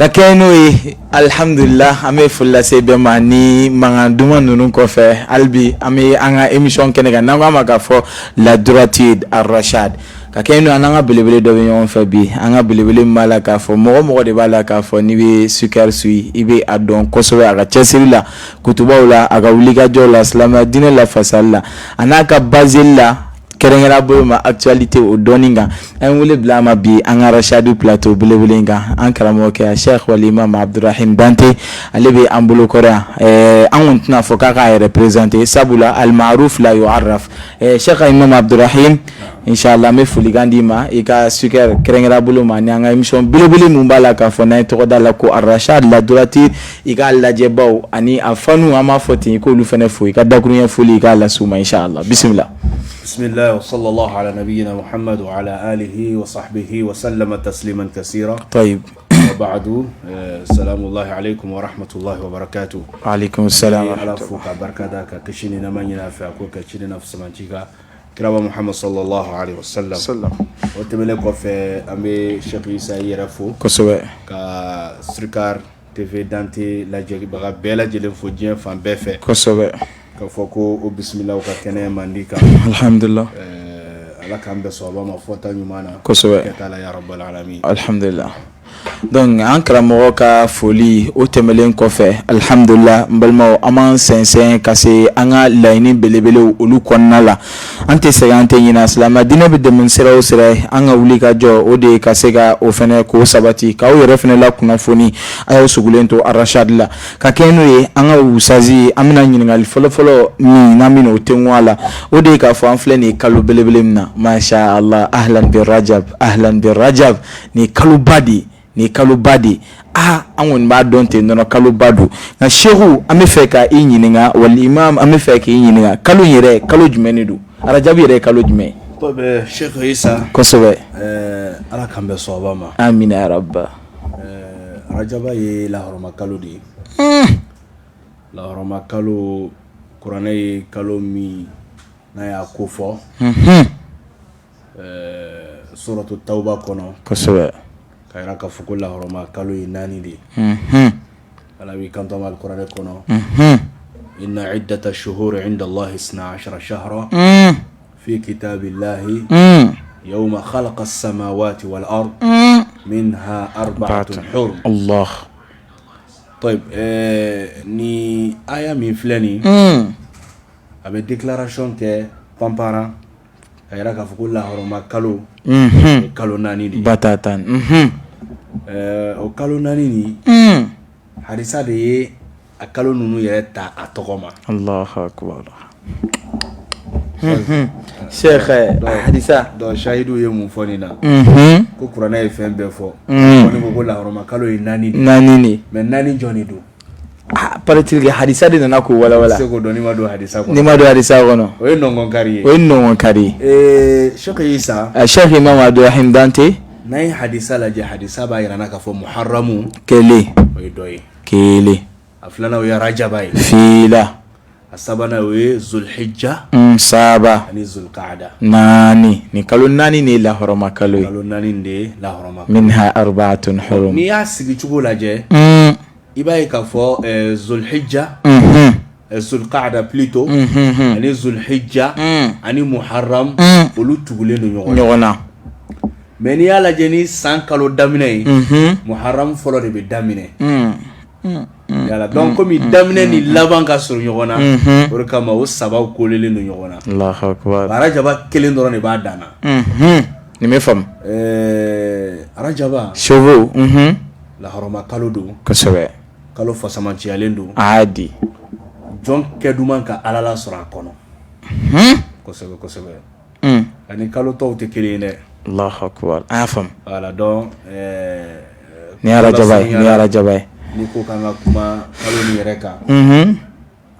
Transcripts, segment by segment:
Ka kɛ n'o ye, alihamdulila, an bɛ foli lase bɛɛ ma ni mankan duman ninnu kɔfɛ. Hali bi an bɛ an ka émission kɛnɛ kan n'an k'a ma k'a fɔ La Droiture Arrachad. Ka kɛ n'o, an n'an ka belebele dɔ bɛ ɲɔgɔn fɛ bi. An ka belebele min b'a la k'a fɔ mɔgɔ mɔgɔ de b'a la k'a fɔ n'i bɛ Sukar suit, i bɛ a dɔn kosɛbɛ a ka cɛsiri la, kutubaw la, a ka wulikajɔw la, silamɛya diinɛ lafasali la, a n'a ka baseli la, kɛrɛnkɛrɛn bolo ma actualité o dɔɔni kan. An ye wele bila a ma bi an ka Rachad plateau belebele in kan, an karamɔgɔkɛ Cheikh wal Imam Abdurahim Dante, ale bɛ an bolo kɔrɔ yan. An kɔni tɛna fɔ k'a k'a yɛrɛ présenter, sabula al-ma'ruf la yu'arraf. Cheikh Imam Abdurahim, inshallah an bɛ folikan d'i ma i ka Sukar kɛrɛnkɛrɛn bolo ma ni an ka émission belebele min b'a la k'a fɔ n'an ye tɔgɔ da la ko Arrachad La Droiture. I k'a lajɛbaw ani a fanu, an b'a fɔ ten, i k'olu fana fo, i ka dakuruɲɛ foli i k'a las'u ma, inshallah. Bisimila. بسم الله وصلى الله على نبينا محمد وعلى آله وصحبه وسلم تسليما كثيرا. طيب. وبعد، السلام الله عليكم ورحمة الله وبركاته. وعليكم السلام. Ala fo ka barika da, ka kisi ni nɛɛma ɲini a fɛ, a ko ka ci ni fisamanci ka kiraba Muhammad sallallahu alaihi wasallam. Sallam. O tɛmɛnen kɔfɛ, an bɛ Cheikh Isa i yɛrɛ fo ka Sukar TV Dante lajɛbaga bɛɛ lajɛlen fo diɲɛ fan bɛɛ fɛ, k'a fɔ ko o bisimila u ka kɛnɛ mandi kan. Alhamdulillah. Ala k'an bɛɛ sɔn ma fɔta ɲuman na. Kɛta la ya rabbal alamin. Alhamdulillah. Donc an karamɔgɔ ka foli o tɛmɛlen kɔfɛ, alhamdulillah, n balimaw, an b'an sɛnsɛn ka se an ka laɲini belebelew olu kɔnɔna la. An tɛ sɛgɛn, an tɛ ɲinɛ. Silamɛ diinɛ bɛ dɛmɛ sira o sira ye, an ka wuli ka jɔ o de ye ka se ka o fɛnɛ k'o sabati, k'aw yɛrɛ fɛnɛ la kunnafoni. A y'aw sugulen to Arachad la. Ka kɛ n'o ye, an ka wusazi, an bɛna ɲininkali fɔlɔfɔlɔ min n'an bɛna o tengu a la, o de ye k'a fɔ an filɛ nin ye kalo belebele min na, masha Allah, ahlan bi rajab, ahlan bi rajab. Nin ye kaloba de ye, nin ye kaloba de ye. Aa, an kɔni b'a dɔn ten dɔrɔn, kaloba don. Nka seku, an bɛ fɛ ka i ɲininka, wali imam, an bɛ fɛ k'i ɲininka, kalo in yɛrɛ, kalo jumɛn de don? Arajabu yɛrɛ ye kalo jumɛn ye? Tɔbɛ Cheikh Isa. Ala k'an bɛn sawaba ma. Amina ya rabba. Rajaba ye lahɔrɔma kalo de ye. Lahɔrɔma kalo, kuranɛ ye kalo min n'a y'a ko fɔ suratu tawba kɔnɔ ka jira k'a fɔ ko lahɔrɔma kalo ye naani de ye. Ala b'i kanto a ma alikuranɛ kɔnɔ: inna iddata shuhuri inda Allahi isna ashara shahra fi kitabillahi yawma khalaqa as-samawati wal ard minha arba'atun hurum. Allah. Tayib, ni aya min filɛ nin, a bɛ déclaration kɛ panparan ka jira k'a fɔ ko lahɔrɔma kalo ye kalo naani de ye. Batatan. O kalo naani nin, hadisa de ye a kalo ninnu yɛrɛ ta a tɔgɔ ma. Allahu akbar. Cheikh, hadisa. Donc shahidu ye mun fɔ nin na? Ko kuranɛ ye fɛn bɛɛ fɔ. Ko ne ko lahɔrɔma kalo ye naani de ye. Naani de. Mais naani jɔn de don? Ah, paraît-il que hadisa de nana k'o walawala. Se k'o dɔn n'i ma don hadisa kɔnɔ. N'i ma don hadisa kɔnɔ. O ye nɔngɔnkari ye. O ye nɔngɔnkari ye. Cheikh Isa. Cheikh Imam Abdurahim Dante. N'an ye hadisa lajɛ, hadisa b'a jira n na k'a fɔ muharamu Kelen. o ye dɔ ye. Kelen. A filanan, o ye rajaba ye. Fila. A sabanan, o ye zulhijja. Saba. Ani zulqaada. Naani. Nin kalo naani de ye lahɔrɔma kalo ye. Kalo naani de ye lahɔrɔma. Minha arba'atun hurum. N'i y'a sigi cogo lajɛ, i b'a ye k'a fɔ zulhijja, zulqaada plutôt, ani zulhijja ani muharram, olu tugulen don ɲɔgɔn na. Ɲɔgɔn na. Mais n'i y'a lajɛ ni san kalo daminɛ ye, muharram fɔlɔ de bɛ daminɛ. Yala donc komi daminɛ ni laban ka surun ɲɔgɔn na, o de kama o sabaw kolelen don ɲɔgɔn na. Allahu akbar. Arajaba kelen dɔrɔn de b'a dan na. Nin bɛ faamu. Arajaba chevaux. Lahɔrɔma kalo don. Kalo fasamanciyalen don. Adi. Jɔn kɛ duman ka Ala lasɔrɔ a kɔnɔ kosɛbɛ kosɛbɛ. Ani kalo tɔw tɛ kelen ye dɛ. Allahu akbar, an y'a faamu. Voilà, donc Nin ye arajaba ye, nin ye arajaba ye. N'i ko k'an ka kuma kalo nin yɛrɛ kan,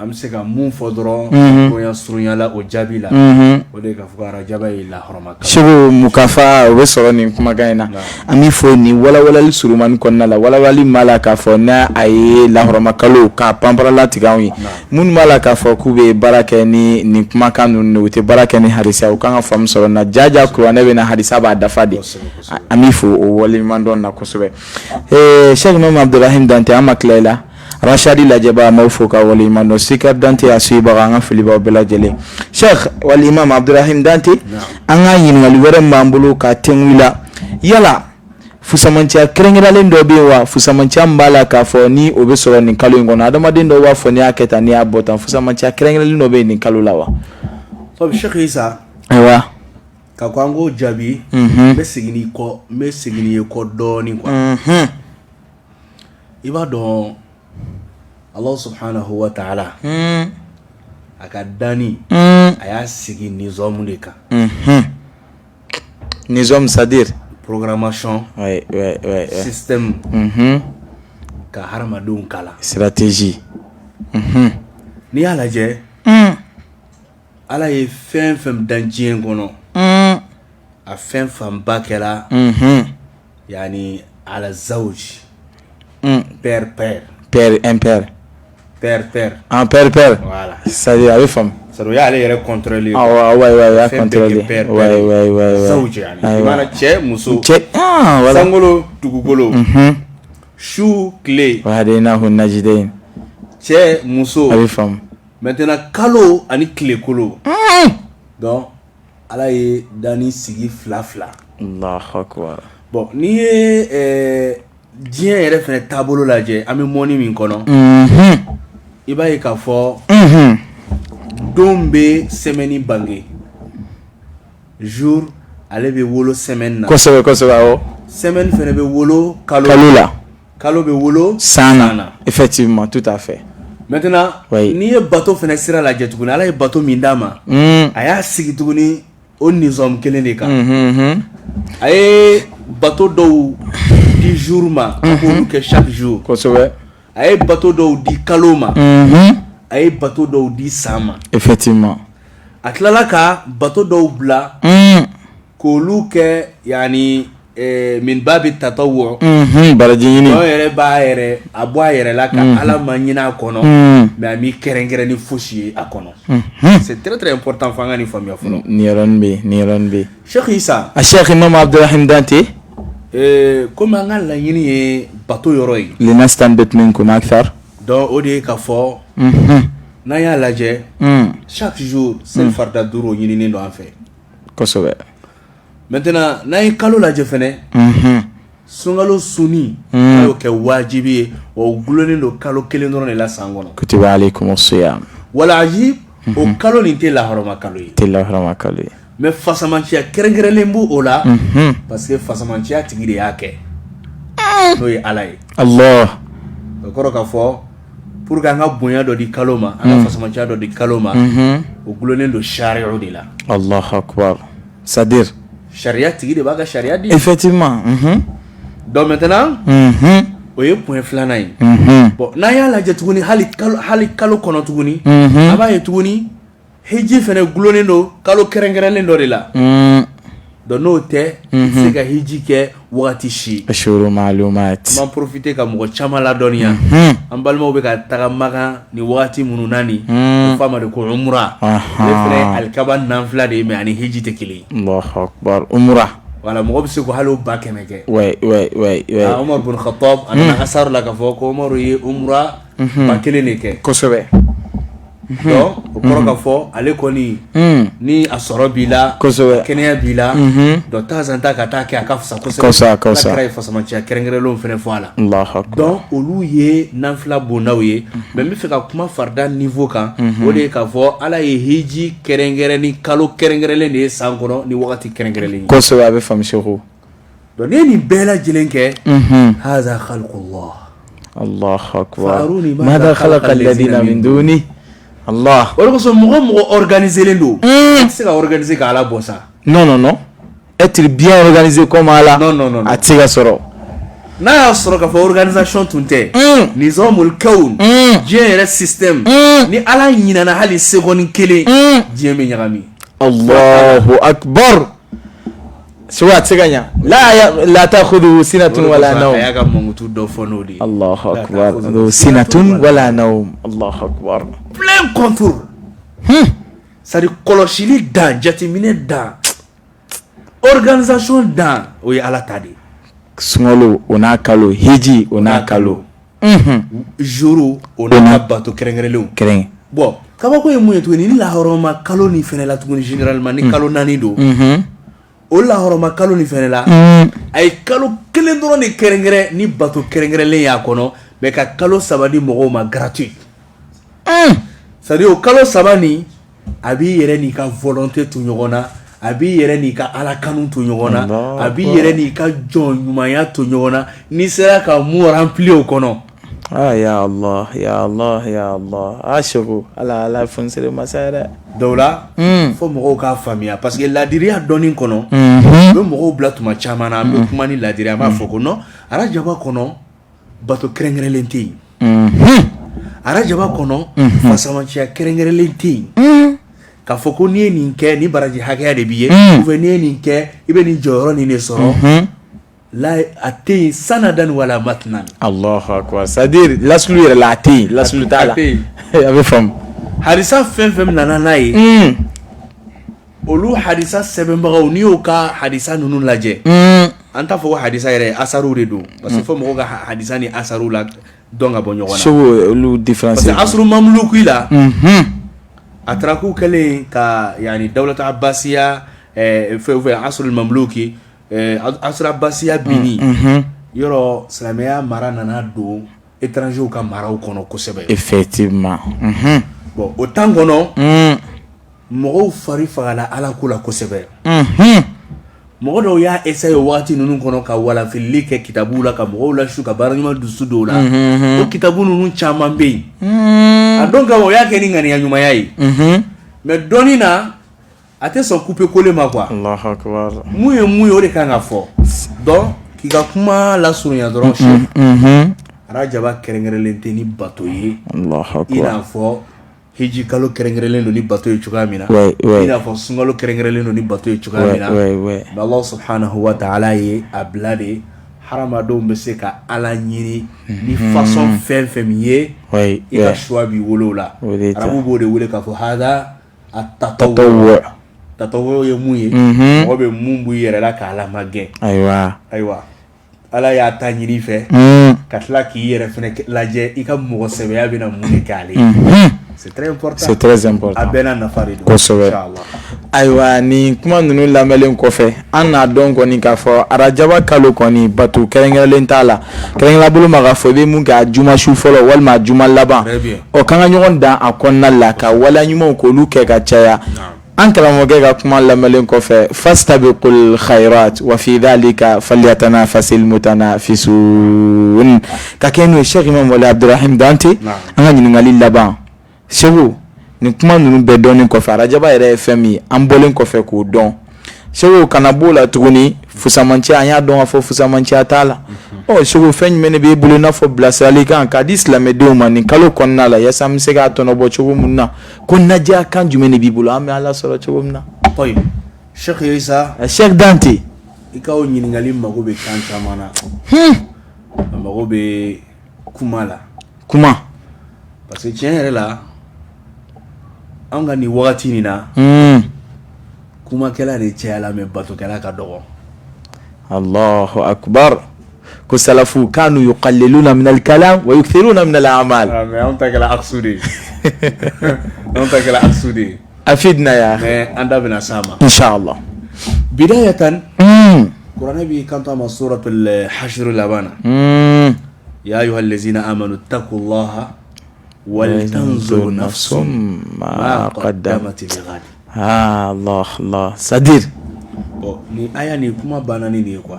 An bɛ se ka mun fɔ dɔrɔn bonya surunya la o jaabi la, o de ye k'a fɔ ko arajaba ye lahɔrɔma kalo. Segu mukafa o bɛ sɔrɔ nin kumakan in na. An b'i fo nin walawalali surumani kɔnɔna la, walawalali b'a la k'a fɔ n'a a ye lahɔrɔma kalo k'a panpara latigɛ anw ye. Minnu b'a la k'a fɔ k'u bɛ baara kɛ ni nin kumakan ninnu, u tɛ baara kɛ ni hadisa, u kan ka faamu sɔrɔ na jaja kuranɛ bɛ na, hadisa b'a dafa de. An b'i fo o waleɲumandɔn na kosɛbɛ. Sɛki Imam Abdurahim Dante, an ma tila i la. Rachadi lajɛba, an b'aw fo ka waleɲuman dɔn. Sikar Dante a suibaga, an ka foli b'aw bɛɛ lajɛlen. Cheikh wal Imam Abdurahim Dante, an ka ɲininkali wɛrɛ min b'an bolo ka tɛngu i la, yala fusamanciya kɛrɛnkɛrɛnlen dɔ bɛ yen wa, fusamanciya min b'a la k'a fɔ ni o bɛ sɔrɔ nin kalo in kɔnɔ? Adamaden dɔw b'a fɔ n'i y'a kɛ tan, n'i y'a bɔ tan, fusamanciya kɛrɛnkɛrɛnlen dɔ bɛ yen nin kalo la wa? Cheikh Isa, ayiwa, ka ko an k'o jaabi, n bɛ segin n'i kɔ, n bɛ segin n'i ye kɔ dɔɔnin quoi. I b'a dɔn Allah subhanahu wa ta'ala a ka danni, a y'a sigi nizɔmu de kan. Nizɔmu, c'est-à-dire? Programmation, système ka hadamadenw kalan. Stratégie. N'i y'a lajɛ, Ala ye fɛn fɛn dan diɲɛ kɔnɔ, a fɛn fanba kɛra yani ala zawji, pair pair. Pair, impair. Pair pair. En pair pair. Voilà. C'est-à-dire a bɛ faamu. C'est-à-dire o y'ale yɛrɛ contrôler. Ah ouais, o y'a contrôler. Pair. Ouais. Zawji yani, i mana cɛ muso. Cɛ, ah voilà. Sankolo, dugukolo, su, tile. Wa hadaynahu najdayn. Cɛ, muso. A bɛ faamu. Maintenant kalo ani tilekolo, donc Ala ye danni sigi fila fila. Allahu akbar. Bon, n'i ye diɲɛ yɛrɛ fɛnɛ taabolo lajɛ, an bɛ mɔni min kɔnɔ, i b'a ye k'a fɔ don bɛ semaine bange, jour ale bɛ wolo semaine na. Kosɛbɛ kosɛbɛ, awɔ. Semaine fɛnɛ bɛ wolo kalo. Kalo la. Kalo bɛ wolo san na. Effectivement, tout à fait. Maintenant, n'i ye bato fɛnɛ sira lajɛ tuguni, Ala ye bato min d'a ma, a y'a sigi tuguni o nizɔmu kelen de kan. A ye bato dɔw di jour ma, a k'olu kɛ chaque jour. A ye bato dɔw di kalo ma, a ye bato dɔw di san ma. A tilala ka bato dɔw bila k'olu kɛ yani min babi tatawwu. Baraji ɲini. Dɔw yɛrɛ b'a yɛrɛ a bɔ a yɛrɛ la ka Ala ma ɲini a kɔnɔ, mais a m'i kɛrɛnkɛrɛn ni fosi ye a kɔnɔ. C'est très très important, f'an ka nin faamuya fɔlɔ. Nin yɔrɔnin bɛ yen, nin yɔrɔnin bɛ yen. Cheikh Isa. A Cheikh Imam Abdurahim Dante. Komi an ka laɲini ye bato yɔrɔ ye. Linastanbit minkum akthar. Donc o de ye k'a fɔ n'an y'a lajɛ, chaque jour seli farida 5, o ɲininen don an fɛ. Maintenant, n'an ye kalo lajɛ fɛnɛ, sunkalo sunni, a y'o kɛ wajibi ye, wa o gulonnen don kalo kelen dɔrɔn de la san kɔnɔ. Kutiba alaykum siyam. Walaji, o kalo nin tɛ lahɔrɔma kalo ye. Tɛ lahɔrɔma kalo ye. Mais fasamanciya kɛrɛnkɛrɛnlen b'o o la, parce que fasamanciya tigi de y'a kɛ, n'o ye Ala ye. Allah. O kɔrɔ k'a fɔ pour que an ka bonya dɔ di kalo ma, an ka fasamanciya dɔ di kalo ma, o gulonnen don sariya de la. Allahu akbar, c'est-à-dire? Sariya tigi de b'a ka sariya di. Effectivement. Donc maintenant, o ye point filanan ye. Bon, n'an y'a lajɛ tuguni, hali kalo kɔnɔ tuguni, an b'a ye tuguni hiji fɛnɛ gulonnen don kalo kɛrɛnkɛrɛnlen dɔ de la. Donc n'o tɛ, i tɛ se ka hiji kɛ wagati si. Ashuru ma'lumat. An b'an profiter ka mɔgɔ caman ladɔnniya. An balimaw bɛ ka taga Makan ni wagati minnu na nin, o f'a ma de ko umura. Ale fɛnɛ ye alikaba nanfila de ye, mais ani hiji tɛ kelen ye. Allahu akbar, umura. Voilà, mɔgɔ bɛ se ko hali o 100 000 kɛ. Ah, Umar bin Khattab, a nana asaru la k'a fɔ ko Umaru ye umura 1000 de kɛ. Donc o kɔrɔ k'a fɔ ale kɔni, ni a sɔrɔ b'i la, kɛnɛya b'i la, donc temps en temps ka taa kɛ, a ka fisa kosɛbɛ. Kosɛbɛ, a ka fisa. Ala kira ye fasamaciya kɛrɛnkɛrɛnlenw fɛnɛ fɔ a la. Allahu akbar. Donc olu ye nanfila bondaw ye, mais n bɛ fɛ ka kuma farida niveau kan, o de ye k'a fɔ Ala ye hiji kɛrɛnkɛrɛn ni kalo kɛrɛnkɛrɛnlen de ye san kɔnɔ ni wagati kɛrɛnkɛrɛnlen ye. Kosɛbɛ, a bɛ faamu Seku. Donc n'i ye nin bɛɛ lajɛlen kɛ, haza khalqullah. Allahu akbar. Fa'aruni madha khalaqa alladhina min duni Allah. O de kosɔn mɔgɔ mɔgɔ organisé don, i tɛ se ka organiser ka Ala bɔ sa. Non, non, non, être bien organisé comme Allah. Non, non, non, non. A tɛ se ka sɔrɔ. N'a y'a sɔrɔ k'a fɔ organisation tun tɛ, nizamul kawun, diɲɛ yɛrɛ système, ni Ala ɲinɛna hali seconde kelen, diɲɛ bɛ ɲagami. Allahu akbar. Segu a tɛ se ka ɲa. La ta'khudhuhu sinatun wala nawm. A y'a ka mankutu dɔ fɔ n'o de ye. Allahu akbar. Sinatun wala nawm. Allahu akbar. Plein contrôle. C'est à dire kɔlɔsili dan, jateminɛ dan, organisation dan, o ye Ala ta de ye. Sunkalo o n'a kalo, hiji o n'a kalo. Jour o n'a ka bato kɛrɛnkɛrɛnlenw. Kɛrɛn. Bon, kabako ye mun ye tuguni ni lahɔrɔma kalo nin fɛnɛ la tuguni, généralement ni kalo 4 don. O lahɔrɔma kalo nin fɛnɛ la, a ye kalo kelen dɔrɔn de kɛrɛnkɛrɛn ni bato kɛrɛnkɛrɛnlen y'a kɔnɔ, mais ka kalo 3 di mɔgɔw ma gratuit. C'est à dire o kalo 3 nin, a b'i yɛrɛ n'i ka volonté to ɲɔgɔn na, a b'i yɛrɛ n'i ka ala kanu to ɲɔgɔn na, a b'i yɛrɛ n'i ka jɔn ɲumanya to ɲɔgɔn na, n'i sera ka mun remplir o kɔnɔ. Ah ya Allah, ya Allah, ya Allah. Ah Segu, Ala Ala fonisere masa ye dɛ. Dɔw la, fo mɔgɔw k'a faamuya, parce que ladiriya dɔnni kɔnɔ, u bɛ mɔgɔw bila tuma caman na. An bɛ kuma ni ladiriya, an b'a fɔ ko non, arajaba kɔnɔ bato kɛrɛnkɛrɛnlen tɛ yen, arajaba kɔnɔ fasamaciya kɛrɛnkɛrɛnlen tɛ yen, k'a fɔ ko n'i ye nin kɛ, ni baraji hakɛya de b'i ye, ou bien n'i ye nin kɛ, i bɛ nin jɔyɔrɔ nin de sɔrɔ la, a tɛ yen sanadan wala matnan. Allahu akbar. C'est à dire lasulu yɛrɛ la a tɛ yen, lasulu t'a la. A tɛ yen. A bɛ faamu. Hadisa fɛn fɛn nana n'a ye, olu hadisa sɛbɛnbagaw, n'i y'o ka hadisa ninnu lajɛ, an t'a fɔ ko hadisa yɛrɛ, asaruw de don, parce que fo mɔgɔw ka hadisa ni asaruw la dɔn ka bɔ ɲɔgɔn na. Segu olu différence. Parce que asuru mamuluki la, a taara k'u kɛlen ka yani dawlata abbasiya, fɛn fɛn asuru mamuluki, asuru abbasiya binni yɔrɔ, silamɛya mara nana don étrangers ka maraw kɔnɔ kosɛbɛ. Effectivement. Bon, o temps kɔnɔ, mɔgɔw fari fagala Ala ko la kosɛbɛ. Mɔgɔ dɔw y'a essayer o waati ninnu kɔnɔ ka walafilili kɛ kitabuw la, ka mɔgɔw lasu, ka baara ɲuman dusu dɔw la. O kitabu ninnu caman bɛ yen, a don kama o y'a kɛ ni ŋaniya ɲumanya ye, mais dɔɔnin na a tɛ sɔn couper coller ma quoi. Allahu akbar. Mun ye mun ye, o de kan ka fɔ. Donc k'i ka kuma lasurunya dɔrɔn, Cheikh, arajaba kɛrɛnkɛrɛnlen tɛ ni bato ye. Allahu I akbar. n'a fɔ hiji kalo kɛrɛnkɛrɛnlen don ni bato ye cogoya min na, i n'a fɔ sunkalo kɛrɛnkɛrɛnlen don ni bato ye cogoya min na. Mais Allah subhanahu wa ta'ala ye a bila de, hadamadenw bɛ se ka Ala ɲini ni façon fɛn fɛn min ye, i ka choix b'i bolo o la. O de ye tiɲɛ. Arabu b'o de wele k'a fɔ hada at-tatawwu. Tatawwu. Tatawwu ye mun ye? Mɔgɔ bɛ mun b'i yɛrɛ la k'Ala magɛn. Ayiwa. Ayiwa, Ala y'a ta ɲini i fɛ, ka tila k'i yɛrɛ fɛnɛ lajɛ, i ka mɔgɔ sɛbɛya bɛna mun de k'ale ye. C'est très important. C'est très important. A bɛɛ n'a nafa de don. Kosɛbɛ. Inchallah. Ayiwa, nin kuma ninnu lamɛnlen kɔfɛ, an n'a dɔn kɔni k'a fɔ arajaba kalo kɔni bato kɛrɛnkɛrɛnlen t'a la, kɛrɛnkɛrɛn bolo ma k'a fɔ i bɛ mun kɛ a juma su fɔlɔ walima a juma laban. Très bien. Ɔ, k'an ka ɲɔgɔn dan a kɔnɔna la ka waleya ɲumanw k'olu kɛ ka caya. An karamɔgɔkɛ ka kuma lamɛnlen kɔfɛ, fastabiqul khairat wa fi dhalika falyatanafasil mutanafisun, ka kɛ n'o ye Cheikh Imam Wali Abdurahim Dante. An ka ɲininkali laban, Segu, nin kuma ninnu bɛɛ dɔnnen kɔfɛ, arajaba yɛrɛ ye fɛn min ye, an bɔlen kɔfɛ k'o dɔn, Segu, kana b'o la tuguni, fusamanciya, an y'a dɔn k'a fɔ fusamanciya t'a la. Ɔ Segu, fɛn jumɛn de b'e bolo i n'a fɔ bilasirali kan k'a di silamɛdenw ma nin kalo kɔnɔna la, yaasa an bɛ se k'a tɔnɔbɔ cogo min na? Ko nadiya kan jumɛn de b'i bolo, an bɛ Ala sɔrɔ cogo min na? Tayib. Cheikh Isa. Cheikh Dante. I ka o ɲininkali mago bɛ kan caman na. A mago bɛ kuma la. Kuma. Parce que tiɲɛ yɛrɛ la, an ka nin wagati nin na, kumakɛla de cayala, mais batokɛla ka dɔgɔ. Allahu akbar. Ko salafu kanu yuqalliluna min al-kalam wa yukthiruna min al-a'mal. Ah, mais anw ta kɛra aksu de ye. Anw ta kɛra aksu de ye. Afidna ya akhi. Mais an da bɛna s'a ma. Inshallah. Bidayatan, Kuranɛ b'i kanto a ma suratul hashr laban na. Ya ayyuhal ladzina amanu taqullaha wal tanzur nafsum ma qaddamat lighad. Ah Allah Allah. C'est-à-dire Bon, ni aya nin kuma banna ni nin ye quoi.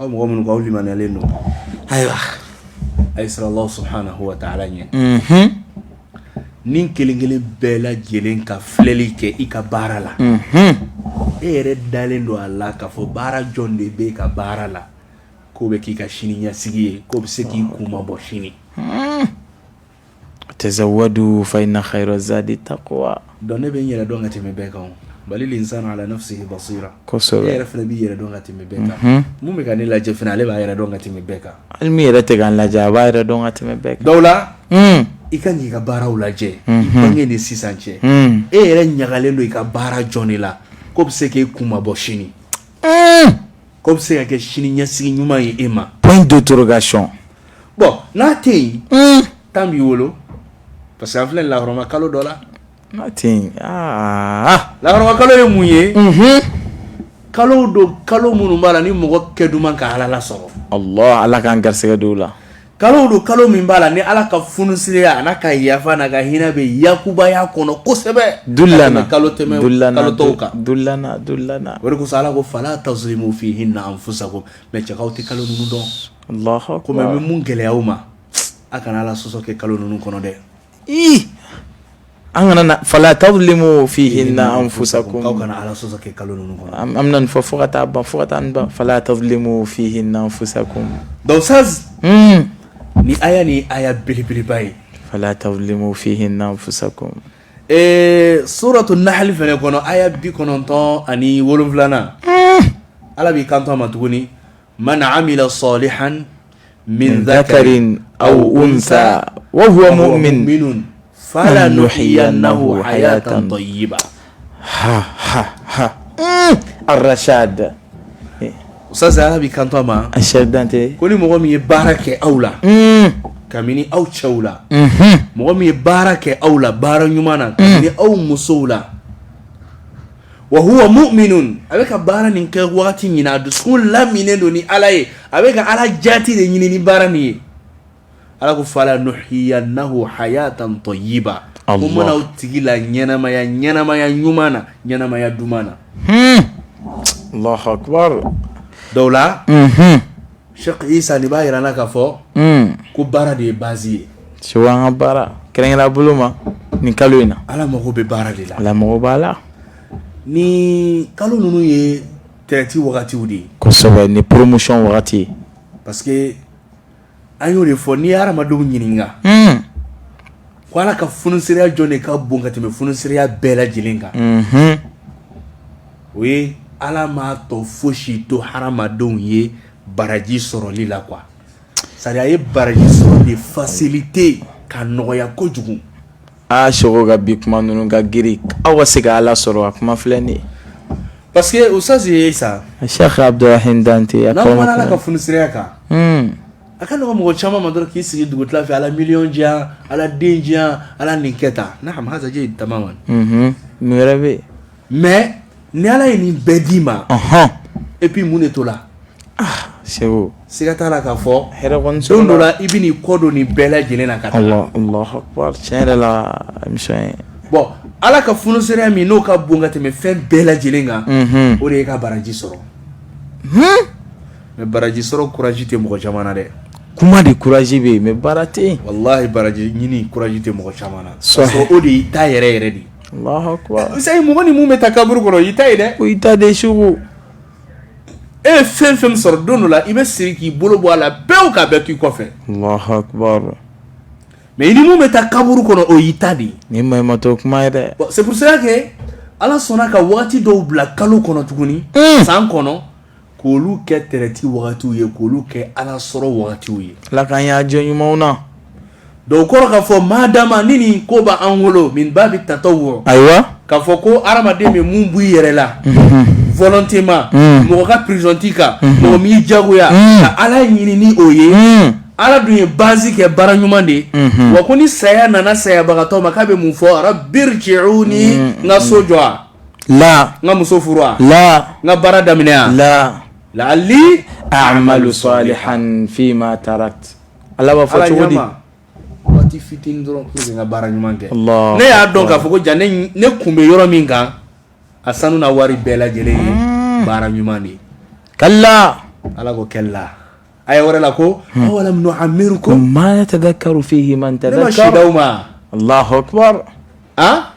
Aw mɔgɔ minnu ko aw limaniyalen don, ayiwa, a ye siran Allah subhanahu wa ta'ala ɲɛ. Ni kelen kelen bɛɛ lajɛlen ka filɛli kɛ i ka baara la, e yɛrɛ dalen don a la k'a fɔ baara jɔn de bɛ ka baara la. K'o bɛ k'i ka sini ɲɛsigi ye, k'o bɛ se k'i kunmabɔ sini. Tazawwadu fa inna khayra zadi taqwa. Donc ne bɛ n yɛrɛ dɔn ka tɛmɛ bɛɛ kan balil insanu ala nafsihi basira. Kosɛbɛ. E yɛrɛ fana b'i yɛrɛ dɔn ka tɛmɛ bɛɛ kan. Mun bɛ ka ne lajɛ fana, ale b'a yɛrɛ dɔn ka tɛmɛ bɛɛ kan. Hali min yɛrɛ tɛ k'an lajɛ, a b'a yɛrɛ dɔn ka tɛmɛ bɛɛ kan. Dɔw la, i ka k'i ka baaraw lajɛ, i bange ni sisan cɛ, e yɛrɛ ɲagalen don i ka baara jɔn de la k'o bɛ se k'e kunmabɔ sini, k'o bɛ se ka kɛ sini ɲɛsigi ɲuman ye e ma? Point d'interrogation. Bon, n'a tɛ yen, temps b'i bolo, parce que an filɛ lahɔrɔma kalo dɔ la. N'a tɛ yen, aa. Lahɔrɔma kalo ye mun ye? Kalo don, kalo minnu b'a la ni mɔgɔ kɛ duman ka Ala lasɔrɔ. Allah, Ala k'an garisɛgɛ don o la. Kalo don, kalo min b'a la ni Ala ka funusireya a n'a ka yafa n'a ka hinɛ bɛ yakubaya kɔnɔ kosɛbɛ. Dullana. Kalo tɛmɛ kalo tɔw kan. Dullana, dullana. O de kosɔn Ala ko fala tazlimu fihinna anfusakum. Mais cɛkaw tɛ kalo ninnu dɔn. Allahu akbar. Ko mais n bɛ mun gɛlɛya aw ma, a kana Ala sɔsɔ kɛ kalo ninnu kɔnɔ dɛ. Ii, an kana na fala tadlimu fihinna anfusakum. K'aw kana Ala sɔsɔ kɛ kalo ninnu kɔnɔ. An bɛna nin fɔ fo ka taa ban, fo ka taa nin ban. Fala tadlimu fihinna anfusakum. Donc Ustaz, ni aya ni aya belebeleba ye. Fala tadlimu fihinna anfusakum. Ee, suratu nahali fana kɔnɔ, aya 97nan, Ala b'i kanto a ma tuguni: man amila salihan min dhakarin aw unsa wa huwa mu'min falanuhyiyannahu hayatan tayyiba. Ha ha ha, Arashad. Ustaz, Ala b'i kanto a ma. Cheikh Dante. Ko ni mɔgɔ min ye baara kɛ aw la, kabini aw cɛw la, mɔgɔ min ye baara kɛ aw la baara ɲuman na, kabini aw musow la, wa huwa mu'minun, a bɛ ka baara nin kɛ wagati min na, a dusukun laminen don ni Ala ye, a bɛ ka Ala jati de ɲini ni baara nin ye, Ala ko falanuhyiyannahu hayatan tayyiba, ko n bɛna o tigi la ɲɛnamaya, ɲɛnamaya ɲuman na, ɲɛnamaya duman na. Allahu akbar. Dɔw la, Cheikh Isa, nin b'a jira an na k'a fɔ ko baara de ye base ye. Segu, an ka baara kɛrɛnkɛrɛn bolo ma nin kalo in na. Ala mago bɛ baara de la. Ala mago b'a la. Ni kalo ninnu ye traite wagatiw de ye. Kosɛbɛ, ni promotion wagati. Parce que an y'o de fɔ, n'i ye hadamadenw ɲininka ko Ala ka funsereya jɔn de ka bon ka tɛmɛ funsereya bɛɛ lajɛlen kan, o ye Ala m'a tɔ fosi to hadamadenw ye baraji sɔrɔli la quoi. C'est à dire a ye baraji sɔrɔ de facilité ka nɔgɔya kojugu. Aa Seko, ka bi kuma ninnu ka girin. Aw ka se ka Ala sɔrɔ, a kuma filɛ nin ye. Parce que Ustaz Isa, Cheikh Abdurahim Dante. N'an kumana Ala ka funsereya kan, a ka nɔgɔn mɔgɔ caman ma dɔrɔn k'i sigi dugutila fɛ: Ala, miliyɔn di yan, Ala, den di yan, Ala, nin kɛ tan. Naam, haza jayid tamaman. Mun wɛrɛ bɛ yen? Mais ni Ala ye nin bɛɛ d'i ma, et puis mun de to la? Segu. Siga t'a la k'a fɔ hɛrɛ kɔni don dɔ la i bɛ n'i kɔ don nin bɛɛ lajɛlen na ka taa. Allah, Allahu akbar, tiɲɛ yɛrɛ la, émission ye. Bon, Ala ka funsereya min n'o ka bon ka tɛmɛ fɛn bɛɛ lajɛlen kan, o de ye ka baraji sɔrɔ. Mais baraji sɔrɔ courage tɛ mɔgɔ caman na dɛ. Kuma de courage bɛ yen, mais baara tɛ yen. Walahi, baraji ɲini courage tɛ mɔgɔ caman na. Sɔrɔ o de y'i ta yɛrɛ yɛrɛ de ye. Allahu akbar. Sayi, mɔgɔ ni mun bɛ taa kaburu kɔnɔ, i ta ye dɛ. O y'i ta de, Segu. E ye fɛn fɛn sɔrɔ, don dɔ la i bɛ siri k'i bolo bɔ a la pewu k'a bɛɛ to i kɔfɛ. Allahu akbar. Mais i ni mun bɛ taa kaburu kɔnɔ, o y'i ta de ye. Nin maɲumatɔ kuma ye dɛ. Bon, c'est pour cela que Ala sɔnna ka wagati dɔw bila kalo kɔnɔ tuguni, san kɔnɔ, k'olu kɛ traite wagatiw ye, k'olu kɛ Ala sɔrɔ wagatiw ye. Ala k'an y'a jɔ ɲumanw na. Donc kɔrɔ k'a fɔ madama ni nin ko b'an bolo min ba bɛ tatɔ ayiwa k'a fɔ ko hadamaden bɛ mun b'i yɛrɛ la volontairement, mɔgɔ ka pression t'i kan, mɔgɔ m'i jagoya ka Ala ɲini ni o ye. Ala dun ye base kɛ baara ɲuman de ye. Wa ko ni saya nana sayabagatɔ ma, k'a bɛ mun fɔ? Rabbirji'uni, n ka so jɔ a la, n ka muso furu a la, n ka baara daminɛ a la, la'alli a'malu salihan fima tarakt. Ala b'a fɔ cogo di? Waati fitinin dɔrɔn pour que n ka baara ɲuman kɛ. Allah. Ne y'a dɔn k'a fɔ ko ja ne kun bɛ yɔrɔ min kan, a sanu n'a wari bɛɛ lajɛlen ye baara ɲuman de ye. Kalla. Ala ko kalla. Aya wɛrɛ la ko awalam nu'ammirkum ma yatadhakkaru fihi man ne ma si tadhakkar. d'aw ma. Allahu akbar. Ah.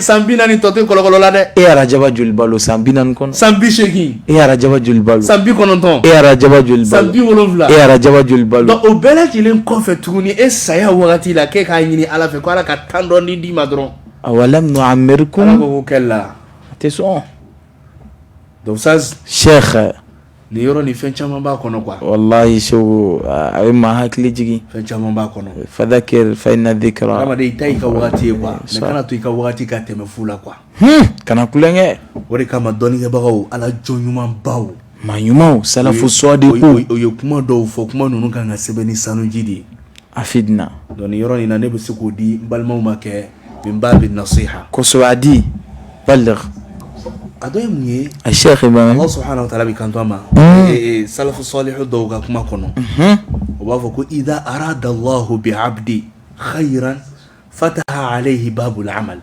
San 40 tɔ tɛ kɔlɔkɔlɔ la dɛ. E arajaba joli balo san 40 kɔnɔ? San 80. E arajaba joli balo? San 90. E arajaba joli balo? San 70. E arajaba joli balo? Donc o bɛɛ lajɛlen kɔfɛ tuguni, e saya wagati la, k'e k'a ɲini Ala fɛ ko Ala ka temps dɔɔni d'i ma dɔrɔn. Awalam nu'ammirkum. Ala ko ko kalla. A tɛ sɔn. Donc Ustaz. Cheikh. Nin yɔrɔ nin fɛn caman b'a kɔnɔ quoi. Walahi Seku a bɛ maa hakili jigin. Fɛn caman b'a kɔnɔ. Fadakir fa inna dhikra. Hadamaden i ta y'i ka wagati ye quoi mais kana to i ka wagati ka tɛmɛ fu la quoi. Kana tulonkɛ. O de kama dɔnnikɛbagaw Ala jɔn ɲumanbaw. Maa ɲumanw salafu sɔdiku. O ye kuma dɔw fɔ kuma ninnu kan ka sɛbɛn ni sanuji de ye. Afidna. Donc nin yɔrɔ nin na ne bɛ se k'o di n balimaw ma kɛ min babi nasiha. Kosɛbɛ a di baligh. A dɔ ye mun ye? A Cheikh Ibrahim. Allah subahanahu wa taala bɛ kanto a ma. Salafu salihu dɔw ka kuma kɔnɔ. O b'a fɔ ko idha arada Allahu bi abdi khayran fataha alayhi babul amal.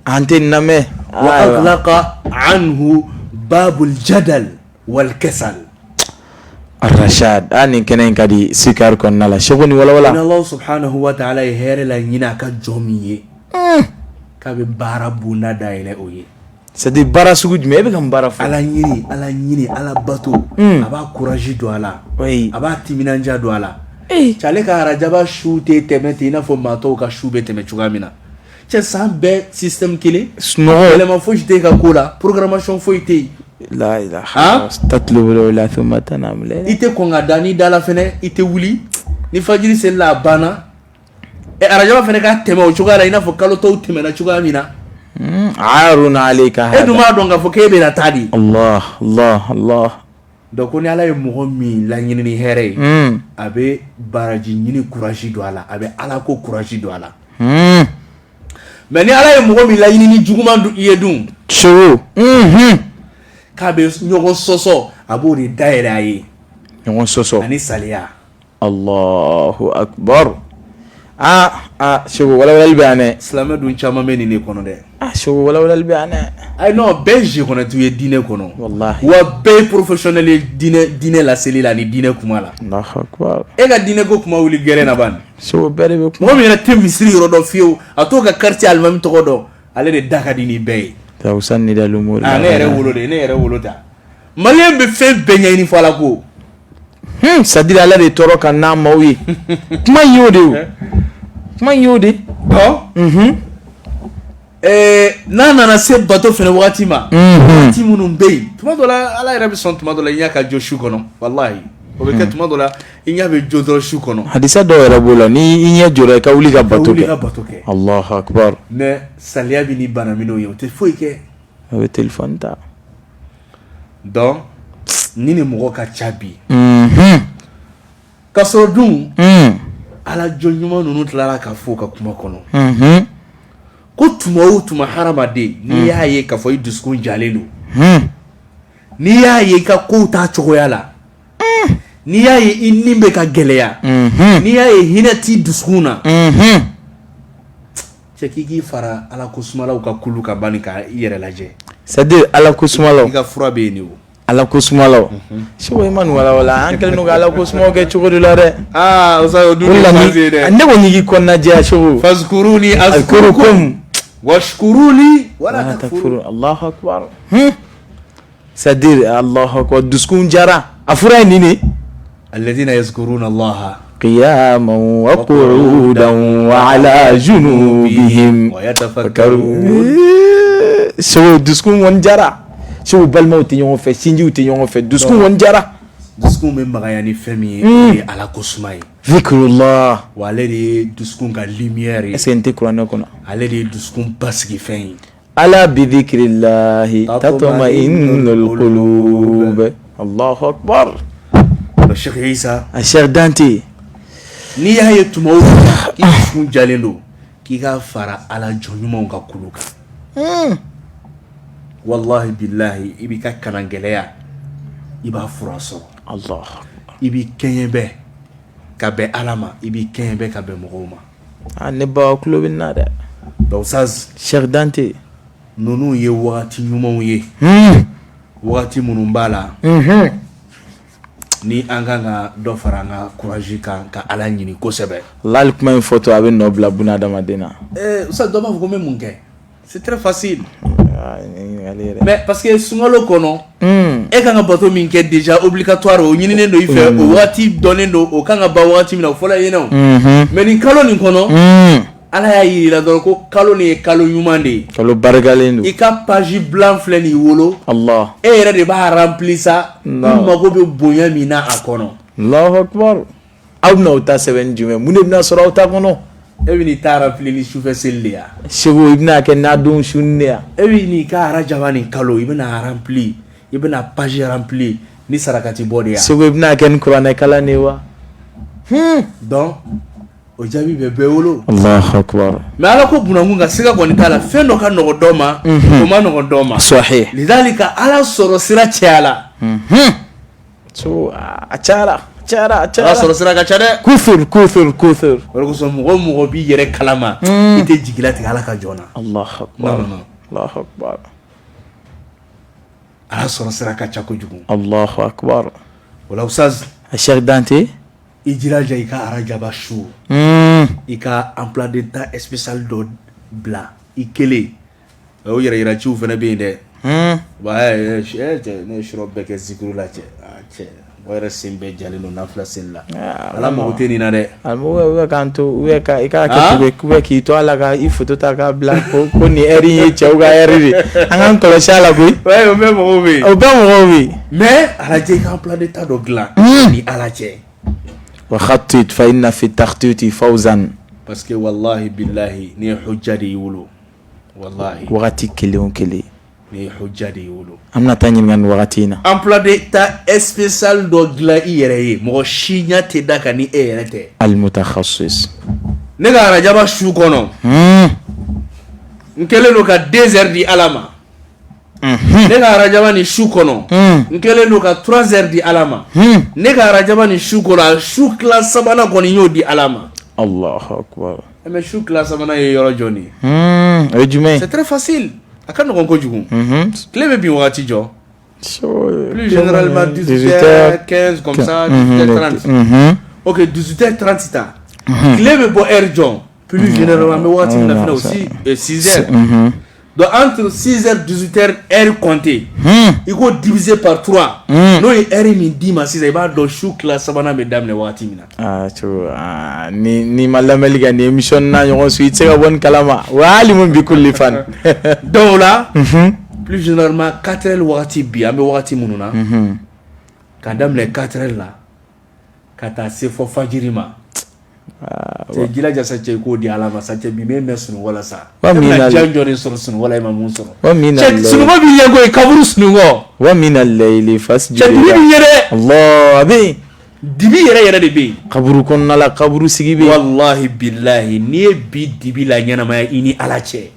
An tɛ lamɛn. Wa aghlaqa anhu babul jadal wal kasal. Rachad a nin kɛnɛ in ka di sikari kɔnɔna la Seku nin walawala. Ni Allahu subahanahu wa taala ye hɛrɛ laɲini a ka jɔn min ye. K'a bɛ baara bonda dayɛlɛ o ye. C'est à dire baara sugu jumɛn e bɛ ka mun baara fɔ? Ala ɲini Ala ɲini Ala bato. A b'a courage don a la. Oui. A b'a timinandiya don a la. Cɛ ale ka arajaba su tɛ tɛmɛ ten i n'a fɔ maa tɔw ka su bɛ tɛmɛ cogoya min na. Cɛ san bɛɛ système kelen. Sunɔgɔ. Yɛlɛma foyi tɛ e ka ko la programmation foyi tɛ yen. La ilaha tatlubu la thumma tanamu layla. I tɛ kɔn ka da n'i dala fɛnɛ i tɛ wuli ni fajiri selila a banna. Ɛ arajaba fɛnɛ ka tɛmɛ o cogoya la i n'a fɔ kalo tɔw tɛmɛna cogoya min na. Aarun alayka E dun b'a dɔn k'a fɔ k'e bɛna taa de. Allah Allah Allah. Donc ko ni Ala ye mɔgɔ min laɲini ni hɛrɛ ye, a bɛ baraji ɲini courage don a la, a bɛ Ala ko courage don a la. Mais ni Ala ye mɔgɔ min laɲini ni juguman ye dun, Seku, k'a bɛ ɲɔgɔn sɔsɔ, a b'o de dayɛlɛ a ye. Ɲɔgɔn sɔsɔ. Ani saliya. Allahu akbar aa aa Seku walawalali bɛ yan dɛ. Silamɛ dun caman bɛ nin de kɔnɔ dɛ. Ah Seku walawalali bɛ yan dɛ. Ayi non bɛɛ ye jeu ye diinɛ kɔnɔ. Walahi. Wa bɛɛ ye professionnel ye diinɛ diinɛ laseli la ani diinɛ kuma la. Allahu akbar. E ka diinɛ ko kuma wuli gɛrɛn na bani. Seku bɛɛ de bɛ kuma. Mɔgɔ min yɛrɛ tɛ misiri yɔrɔ dɔn fiyewu a t'o ka quartier alimami tɔgɔ dɔn ale de da ka di ni bɛɛ ye. Ah ne yɛrɛ wolo de ne yɛrɛ wolo ta. Malien bɛ fɛn bɛɛ ɲɛɲini fo Ala ko. C'est à dire Ala de tɔɔrɔ ka n'a maaw ye kuma in y'o de ye kuma in y'o de n'a nana se bato fana waati ma waati minnu bɛ yen tuma dɔ la Ala yɛrɛ bɛ sɔn tuma dɔ la i ɲɛ ka jo su kɔnɔ walahi o bɛ kɛ tuma dɔ la i ɲɛ bɛ jo dɔrɔn su kɔnɔ hadisa dɔw yɛrɛ b'o la ni i ɲɛ jɔra i ka wuli ka bato kɛ bato kɛ Allahu akbar mais saliya bɛ ni bana minnu ye o tɛ foyi kɛ a bɛ téléphone ta Donc ni ni mɔgɔ ka ca bi ka sɔrɔ dun ala jɔn ɲuman ninnu tilara ka fɔ ka kuma kɔnɔ ko tuma o tuma hadamaden n'i y'a ye k'a fɔ i dusukun jalen don n'i y'a ye i ka kow t'a cogoya la n'i y'a ye i ni bɛ ka gɛlɛya n'i y'a ye hinɛ t'i dusukun na cɛ k'i k'i fara ala ko sumalaw ka kulu kan bani ka i yɛrɛ lajɛ c'est à dire ala ko sumalaw i ka fura bɛ yen de o ala ko sumalaw Seku i ma nin walawala an kɛlen don ka ala ko sumaw kɛ cogo dɔ la dɛ aa o dun la ne ko n'i k'i kɔnɔnajɛya Seku fazkuruni azkurukum washkuruli wala takfurun Allahu akbar c'est à dire Allahu akbar dusukun jara a fura ye nin de alladhina yazkuruna Allaha qiyaman wa qu'udan wa ala junubihim wa yatafakkarun Seku dusukun kɔni jara Seku balimaw tɛ ɲɔgɔn fɛ sinjiw tɛ ɲɔgɔn fɛ dusukun kɔni jara dusukun bɛ magaya ni fɛn min ye o ye ala ko suma ye zikrullah wa ale de ye dusukun ka lumière ye est ce que nin tɛ kuranɛ kɔnɔ ale de ye dusukun basigi fɛn ye Ala bi zikrillahi tatma'innul qulub Allahu akbar Cheikh Isa a Cheikh Dante n'i y'a ye tuma o tuma k'i dusukun jalen don k'i ka fara ala jɔn ɲumanw ka kulu kan wallahi billahi i b'i ka kalan gɛlɛya i b'a fura sɔrɔ Allah i b'i kɛɲɛ bɛɛ ka bɛn ala ma i b'i kɛɲɛ bɛɛ ka bɛn mɔgɔw ma Ah ne ba tulo bɛ na dɛ donc Ustaz Cheikh Dante ninnu ye wagati ɲumanw ye wagati minnu b'a la Ni an kan ka dɔ fara an ka courage kan ka Ala ɲini kosɛbɛ. Walahi kuma in fɔtɔ a bɛ nɔ bila buna adamaden na. Ee Ustaz dɔ b'a fɔ ko n bɛ mun kɛ? C'est très facile. Mais parce que sunkalo kɔnɔ, e kan ka bato min kɛ déjà obligatoire o ɲininen don i fɛ, o waati dɔnnen don, o kan ka ban waati min na o fɔra i ɲɛna o. Mais nin kalo nin kɔnɔ, Ala y'a yir'i la dɔrɔn ko kalo nin ye kalo ɲuman de ye. Kalo barikalen don. I ka page blanc filɛ nin y'i bolo. Allah. E yɛrɛ de b'a remplir sa. I mago bɛ bonya min na a kɔnɔ. Allahu akbar. Aw bɛna aw ta sɛbɛn ni jumɛn mun de bɛna sɔrɔ aw ta kɔnɔ? E bɛ n'i ta remplir ni sufɛ seli de ye wa? Segu i bɛna kɛ nadon sunni de ye wa? E bɛ n'i ka arajaba nin kalo i bɛna remplir i bɛna page remplir ni sarakati bɔ de ye wa? Segu i bɛna kɛ ni kuranɛ kalan de ye wa? Donc o jaabi bɛ bɛɛ bolo. Allahu akbar. Mais Ala ko bunakun kan siga kɔni t'a la fɛn dɔ ka nɔgɔn dɔ ma, o ma nɔgɔn dɔ ma. Sahih. Lidalika Ala sɔrɔ sira cayala. So a cayara cayara a cayara. Ala sɔrɔ sira ka ca dɛ. Kufur kufur kufur. O de kosɔn mɔgɔ o mɔgɔ b'i yɛrɛ kalama i tɛ jigilatigɛ Ala ka jɔn na. Allahu akbar. Non non. Allahu akbar. Ala sɔrɔ sira ka ca kojugu. Allahu akbar. O la Ustaz. Cheikh Dante. I jilaja i ka arajaba su. I ka emploi de temps spécial dɔ bila i kelen. O yɛrɛ yiraciw fana bɛ yen dɛ. Cɛ ne ye surɔ bɛɛ kɛ zikuru la cɛ cɛ mɔgɔ yɛrɛ sen bɛɛ jalen don nafila seli la. Ala mago tɛ nin na dɛ. A k'an to i k'a kɛ k'i to a la ka i photo ta k'a bila ko nin heure in ye cɛw ka heure de an k'an kɔlɔsi a la koyi. O bɛɛ mɔgɔw bɛ yen. O bɛɛ mɔgɔw bɛ yen. Mais a lajɛ i ka emploi de temps dɔ dilan ni Ala cɛ. Wa khatit fa inna fi takhtiti fawzan. Parce que walahi bilahi nin ye hujja de y'i bolo. Walahi. Wagati kelen o kelen. Nin ye hujja de y'i bolo. An bɛna taa ɲininka nin wagati in na. Emploi de temps spécial dɔ dilan i yɛrɛ ye mɔgɔ si ɲɛ tɛ da kan ni e yɛrɛ tɛ. Al mutakhassis. Ne ka arajaba su kɔnɔ. N kɛlen don ka 2 heures di Ala ma. Ne ka arajaba ni su kɔnɔ. N kɛlen don ka 3 heures di Ala ma. Ne ka arajaba ni su kɔnɔ a su tila sabanan kɔni n y'o di Ala ma. Allahu akbar. Mais su tila sabanan ye yɔrɔ jɔn de ye? O ye jumɛn ye? C'est très facile. A ka nɔgɔn kojugu. Tile bɛ bin wagati jɔ. Plus généralement 18h15 comme ça 18h30. Ok 18h30 ta. Tile bɛ bɔ heure jɔn? Plus généralement an bɛ wagati min na fɛnɛ aussi 6h. Donc entre 6h 18h heure comptée. I k'o diviser par 3. N'o ye heure min d'i ma sisan i b'a dɔn su tila sabanan bɛ daminɛ wagati min na. Aa ni n'i ma lamɛnli kɛ nin émission n'a ɲɔgɔn su i tɛ se ka bɔ nin kalama wa alimun bi kulli fan. Donc o la. Plus généralement 4 heures wagati bi an bɛ wagati minnu na. Ka daminɛ 4 heures la ka taa se fɔ fajiri ma. Cɛ jilaja sa cɛ i k'o di Ala ma sa cɛ bi m'e mɛn sunɔgɔ la sa. Wa E min bɛna diya jɔn de sɔrɔ sunɔgɔ la e ma mun sɔrɔ. Wa min Cɛ sunɔgɔ b'i ɲɛ koyi kaburu sunɔgɔ. Wa mina layli fasjud. Cɛ dibi b'i ɲɛ dɛ. Allah a bɛ yen. Dibi yɛrɛ yɛrɛ de bɛ yen. Kaburu kɔnɔna la kaburu sigi bɛ yen. Walahi bilahi n'i ye bi dibi la ɲɛnamaya i ni Ala cɛ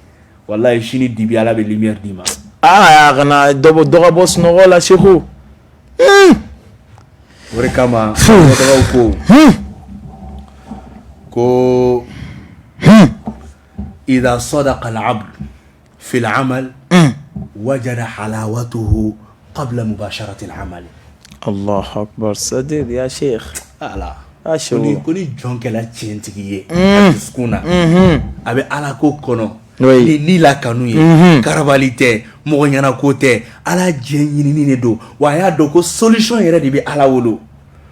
walahi sini dibi Ala bɛ lumière d'i ma. Aa a kana dɔ bɔ dɔ ka bɔ sunɔgɔ la Seku. O de kama dɔgɔtɔrɔw ko ko idha sadaqa al-abd fi al-amal wajada halawatuhu qabla mubasharati al-amal. Allahu akbar c'est-à-dire ya Cheikh. Ala Ah, Seku. ko ni jɔn kɛla tiɲɛtigi ye a dusukun na a bɛ Ala ko kɔnɔ Oui. ni ni la kanu ye karabali tɛ mɔgɔ ɲɛna ko tɛ Ala diɲɛ ɲinini de don wa a y'a dɔn ko solution yɛrɛ de bɛ Ala bolo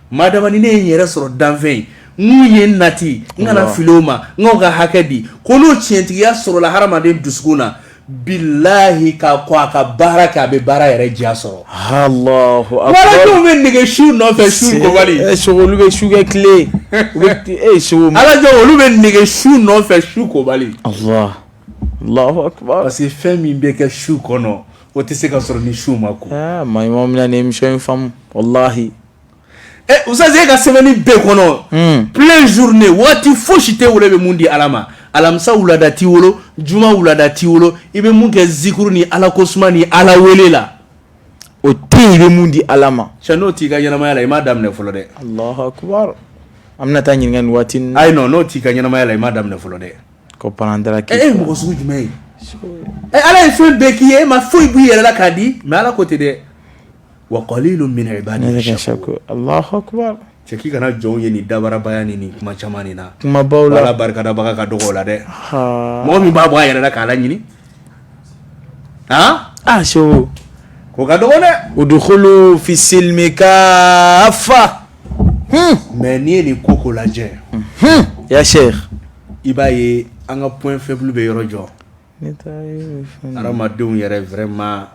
madama ni ne ye n yɛrɛ sɔrɔ danfɛn ye mun ye n nati n kana fili o ma n k'aw ka hakɛ di ko n'o tiɲɛtigiya sɔrɔla hadamaden dusukun na bilahi ka kɔn a ka baara kɛ a bɛ baara yɛrɛ diya sɔrɔ. Allahu akbar. Alajɔnw bɛ nege su nɔfɛ su kobali. Seku olu bɛ su kɛ tile. U bɛ Seku. Alajɔnw olu bɛ nege su nɔfɛ su kobali. Allah Allahu akbar. Parce que fɛn min bɛ kɛ su kɔnɔ o tɛ se ka sɔrɔ ni su ma ko. Aa maa ɲumanw bɛna nin émission in faamu walahi. Ɛ Ustaz e ka semaine bɛɛ kɔnɔ. Plein journée waati fosi t'e bolo e bɛ mun di Ala ma alamisa wulada t'i bolo juma wulada t'i bolo i bɛ mun kɛ zikuru ni Ala ko suma ni Ala wele la. O tɛ yen i bɛ mun di Ala ma. Cɛ n'o t'i ka ɲɛnamaya la i m'a daminɛ fɔlɔ dɛ. Allahu akbar an bɛna taa ɲininka nin waati in na. Ayi non n'o t'i ka ɲɛnamaya la i m'a daminɛ fɔlɔ dɛ. Comprendra e ye mɔgɔ sugu jumɛn ye? Ɛ Ala ye fɛn bɛɛ k'i ye e ma foyi b'i yɛrɛ la k'a di mais Ala ko ten dɛ. Wa qalilun min ibadiya shakur. Allahu akbar. Cɛ k'i kana jɔnw ye nin dabarabaya ni nin kuma caman nin na. Kumabaw la. Ala barikadabaga ka dɔgɔ o la dɛ. Mɔgɔ min b'a bɔ a yɛrɛ la k'Ala ɲini. Han? Ah Seku. K'o ka dɔgɔ dɛ. Udkhulu fi silmi kafa. Mais n'i ye nin ko ko lajɛ. Ya Cheikh. I b'a ye an ka point faible bɛ yɔrɔ jɔ. Hadamadenw yɛrɛ vraiment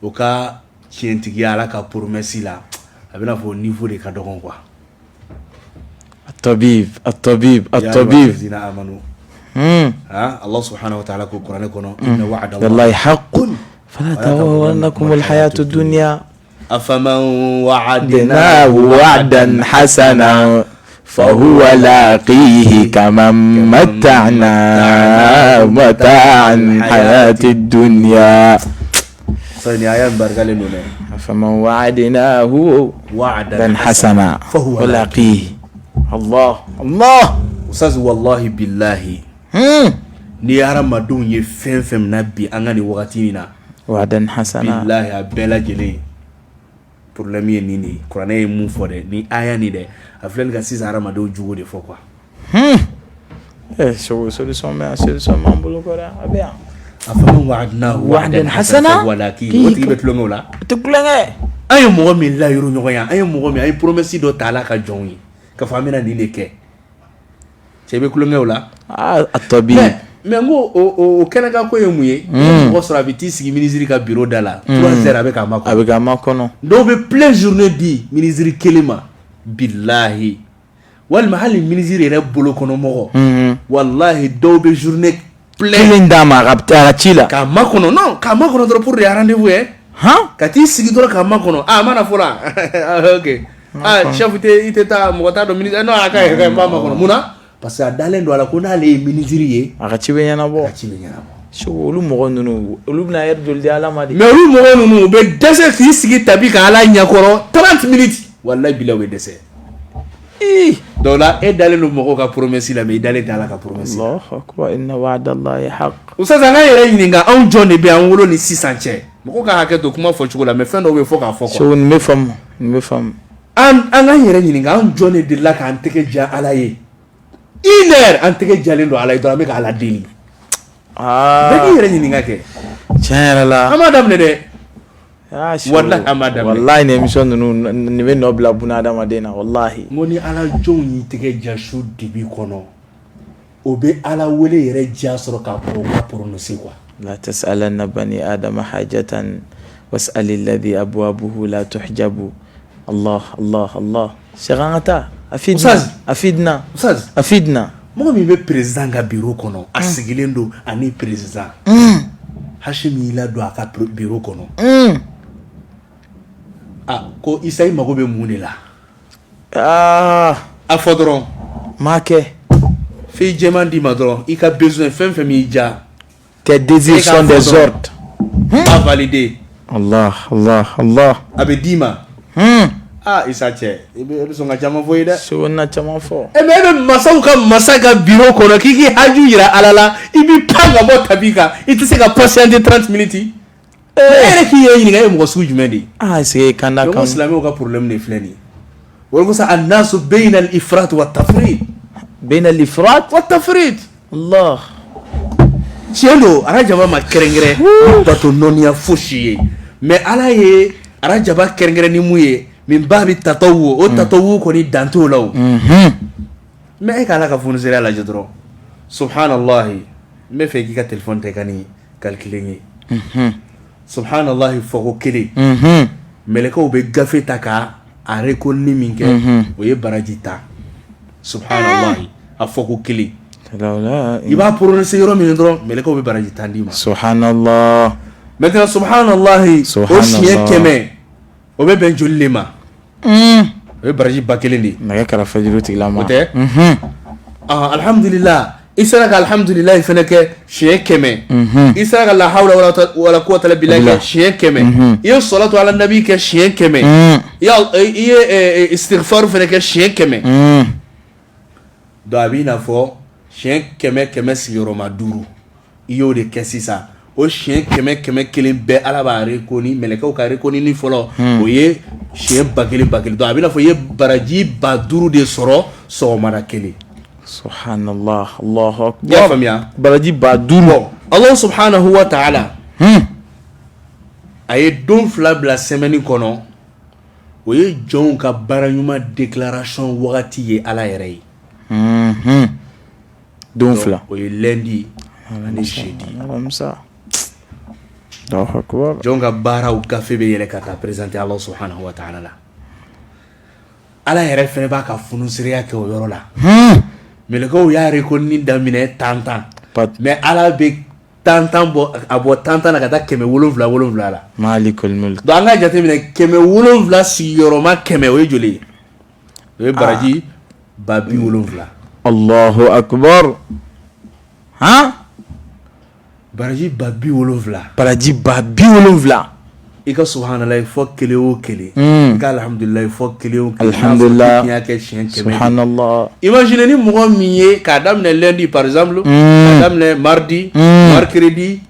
o ka tiɲɛtigiya Ala ka promesse la a bɛna fɔ niveau de ka dɔgɔn quoi. At-tabib at-tabib at-tabib. Amanu. Allah subhanahu wa ta'ala ko kuranɛ kɔnɔ inna wa'dallahi haqqun fala taghurrannakumul hayatud dunya. Afaman wa'adnahu wa'dan hasanan fahuwa laqihi kaman matta'nahu mata'al hayatid dunya. Sani aya in barikalen don dɛ. Afaman wa'adnahu wa'dan hasana fahuwa laqihi. Allah Allah. Ustaz wallahi billahi. N'i ye hadamadenw ye fɛn fɛn na bi an ka nin wagati in na. Wa'dan hasana. Billahi a bɛɛ lajɛlen problème ye nin de ye kuranɛ ye mun fɔ dɛ ni aya nin dɛ a filɛ nin ka sisan hadamadenw jogo de fɔ quoi. Eh solution bɛ yan solution b'an bolo kɔrɔ a bɛ yan. Afaman wa'adnahu wa'dan hasana fahuwa laqihi o tigi bɛ tulonkɛ o la. O tɛ tulonkɛ. An ye mɔgɔ min layiru ɲɔgɔnya an ye mɔgɔ min an ye promesse dɔ ta Ala ka jɔnw ye k'a fɔ an bɛna nin de kɛ. Cɛ bɛ tulonkɛ o la a tɔ bi mais n ko o kɛnɛkan ko ye mun ye mɔgɔ sɔrɔ a bɛ t'i sigi minisiri ka bureau da la 3 heures a bɛ k'a makɔnɔ a bɛ k'a makɔnɔ dɔw bɛ plein journée di minisiri kelen ma bilahi walima hali minisiri yɛrɛ bolokɔnɔmɔgɔ walahi dɔw bɛ journée plein d'a ma a ka ci la k'a makɔnɔ non k'a makɔnɔ dɔrɔn pour des rendez-vous ye han ka t'i sigi dɔrɔn k'a makɔnɔ a mana fɔlɔ ok ah chef tɛ i tɛ taa mɔgɔ t'a dɔn ministre non a ka ɲi n b'a makɔnɔ mun na parce que a dalen don a la ko n'ale ye ministre ye a ka ci bɛ ɲɛnabɔ a ka ci bɛ ɲɛnabɔ Segu olu mɔgɔ ninnu olu bɛna heure joli di Ala ma de mais olu mɔgɔ ninnu u bɛ dɛsɛ k'i sigi tapis kan Ala ɲɛkɔrɔ 30 minutes walahi bilahi u bɛ dɛsɛ dɔw la e dalen don mɔgɔw ka promesse la mais i dalen tɛ Ala ka promesse la Allahu akbar inna wa'dallahi haqq Ustaz an k'an yɛrɛ ɲininka anw jɔn de bɛ an wolo ni sisan cɛ mɔgɔw ka hakɛ to kuma fɔ cogo la mais fɛn dɔw bɛ fɔ k'a fɔ quoi Segu nin bɛ faamu nin bɛ faamu an k'an yɛrɛ ɲininka an jɔn de delila k'an tɛgɛ ja Ala ye une heure an tɛgɛ jalen don Ala ye dɔrɔn an bɛ ka Ala deli aa bɛɛ k'i yɛrɛ ɲininka kɛ tiɲɛ yɛrɛ la an b'a daminɛ dɛ Walahi an b'a daminɛ walahi nin émission ninnu nin bɛ nɔ bila buna adamaden na walahi n ko ni Ala jɔnw y'i tɛgɛ ja su dibi kɔnɔ o bɛ Ala wele yɛrɛ diya sɔrɔ k'a o ka prononcer quoi la tasalanna bani adama hajatan was'al alladhi abwabuhu la tuhjabu Allah Allah Allah Cheikh an ka taa afidna Ustaz. afidna Ustaz. afidna mɔgɔ min bɛ président ka bureau kɔnɔ a sigilen don ani président Hashim y'i ladon a ka bureau kɔnɔ a ko Isa i mago bɛ mun de la aa a fɔ dɔrɔn m'a kɛ fɛn jɛman d'i ma dɔrɔn i ka besoin fɛn fɛn m'i diya tes désirs sont des ordres a valider Allah Allah Allah a bɛ d'i ma aa Isa cɛ i bɛ sɔn ka caman fɔ ye dɛ Segu na caman fɔ e mais e bɛ masaw ka masa ka bureau kɔnɔ k'i k'i haju jira Ala la i b'i pan ka bɔ tapis kan i tɛ se ka patienter 30 minutes e yɛrɛ k'i yɛrɛ ɲininka e ye mɔgɔ sugu jumɛn de ye ah est-ce que kanda donc kan silamɛw ka problème de filɛ nin ye o de kosɔn annasu bayna al-ifrat wa tafrit bayna al-ifrat wa tafrit Allah tiɲɛ don arajaba ma kɛrɛnkɛrɛn ni bato nɔniya fosi ye mais Ala ye arajaba kɛrɛnkɛrɛn ni mun ye min babi tatawu o tatawu kɔni dan t'o la o mais e ka Ala ka fonisɛriya lajɛ dɔrɔn subhanallahi n bɛ fɛ k'i ka téléphone ta i ka nin calculer n ye subhanallahi fɔko kelen mɛlɛkɛw bɛ gafe ta ka a reconnu min kɛ o ye baraji 10 subhanallahi a fɔko kelen i b'a prononcer yɔrɔ min dɔrɔn mɛlɛkɛw bɛ baraji 10 d'i ma subhanallah maintenant subhanallahi o siɲɛ 100 o bɛ bɛn joli de ma o ye baraji 1000 de ye nɛgɛ karafe juru tigilama o tɛ alhamdulillah i sera ka alhamdulillah fana kɛ siɲɛ 100 i sera ka la hawla wala quwwata illa billah kɛ siɲɛ 100 i ye salatu ala nabi kɛ siɲɛ 100 i ye istighfar fana kɛ siɲɛ 100 donc a b'i n'a fɔ siɲɛ 100 100 sigiyɔrɔma 5 i y'o de kɛ sisan O siɲɛ kɛmɛ kɛmɛ kelen bɛɛ Ala b'a reconnu, mɛlɛkɛw ka reconnu ni fɔlɔ, o ye siɲɛ 1000 1000. Donc a bɛ n'a fɔ i ye baraji 5000 de sɔrɔ sɔgɔmada kelen. Subhanallah, Allahu akbar. I y'a faamuya? Baraji 5000. Allah subhanahu wa ta'ala a ye don fila bila semaine kɔnɔ, o ye jɔnw ka baara ɲuman déclaration wagati ye Ala yɛrɛ ye. Don fila. O ye lundi ani jeudi. Alamisa. Allahu akbar. Jɔn ka baaraw gafe bɛ yɛlɛ ka taa présenter Allah subhanahu wa ta'ala la. Ala yɛrɛ fana b'a ka fununsereya kɛ o yɔrɔ la. Mɛlɛkɛw y'a reconnu daminɛ tan tan. Mais Ala bɛ tan tan bɔ, a bɔ tan tan na ka taa 770 la. Malikul mulk. Donc an ka jateminɛ 700 sigiyɔrɔma 100, o ye joli ye? O ye baraji 70.000. Allahu akbar. Han? Baraji 70.000. Baraji 70.000. I ka subahanallahi fɔ kelen o kelen. I ka alhamdulilayi fɔ kelen o kelen. Alhamdulillah. N'i y'a kɛ siɲɛ 100. Subhanallah. Imagine ni mɔgɔ min ye k'a daminɛ lundi par exemple. K'a daminɛ mardi. Mercredi.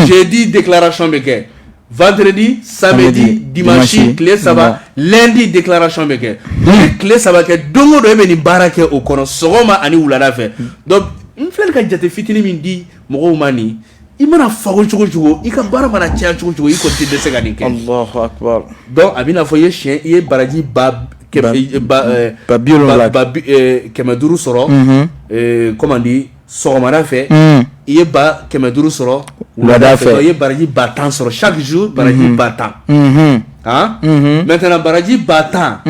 Jeudi déclaration bɛ kɛ. Vendredi, samedi, dimanche, tile saba, lundi déclaration bɛ kɛ. I tile saba kɛ, don o don e bɛ nin baara kɛ o kɔnɔ sɔgɔma ani wulada fɛ. Donc n filɛ ka jate fitinin min di mɔgɔw ma nin, i mana fago cogo cogo, i ka baara mana caya cogo cogo, i kɔni tɛ dɛsɛ ka nin kɛ. Allahu akbar. Donc a bɛna fɔ i ye siɲɛ, i ye baraji ba 70.000 500 sɔrɔ, comment dit, sɔgɔmada fɛ, i ye 500 sɔrɔ wulada fɛ, i ye baraji 10.000 sɔrɔ chaque jour, baraji 10.000. Han, maintenant baraji 10.000,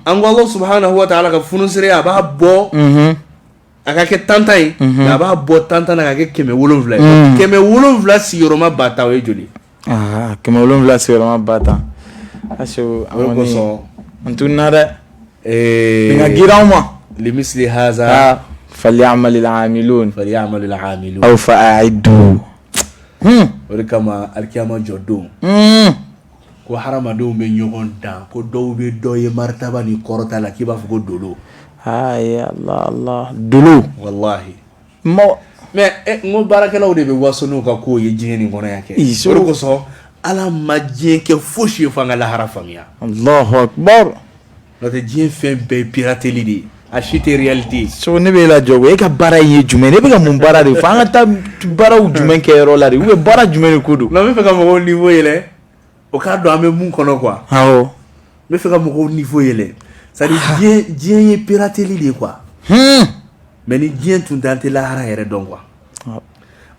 an ko Allah subhanahu wa ta'ala ka fununsereya, a b'a bɔ a ka kɛ tan tan ye, a b'a bɔ tan tan na ka kɛ 700 ye. 700 sigiyɔrɔma 10.000, o ye joli? Aa, 700 sigiyɔrɔma 10.000. Aso, O kosɔn an tununa dɛ. Nin ka girin anw ma. Limisili haza falyamalil amilun. Falyamalil amilun. Aw fa'iddu. O de kama alikiyama jɔ don, ko hadamadenw bɛ ɲɔgɔn dan, ko dɔw bɛ dɔ ye maritaba ni kɔrɔta la k'i b'a fɔ ko dolo. Ayi Allah Allah, dolo. Walahi. Mais n ko baarakɛlaw de bɛ waso n'u ka kow ye diɲɛ nin kɔnɔ yan kɛ. O de kosɔn Ala ma diɲɛ kɛ fosi ye fo an ka lahara faamuya. Allahu akbar. N'o tɛ diɲɛ fɛn bɛɛ ye pirateli de ye, a si tɛ réalité ye. So ne bɛ e lajɔ, e ka baara in ye jumɛn ye? Ne bɛ ka mun baara de fɔ? An ka taa baaraw jumɛn kɛ yɔrɔ la de? Ou bien baara jumɛn de ko don? Non, n bɛ fɛ ka mɔgɔw niveau yɛlɛ, o k'a dɔn an bɛ mun kɔnɔ quoi. Awɔ. N bɛ fɛ ka mɔgɔw niveau yɛlɛ. C'est à dire diɲɛ ye pirateli de ye quoi. Mais ni diɲɛ tun tɛ, an tɛ lahara yɛrɛ dɔn quoi.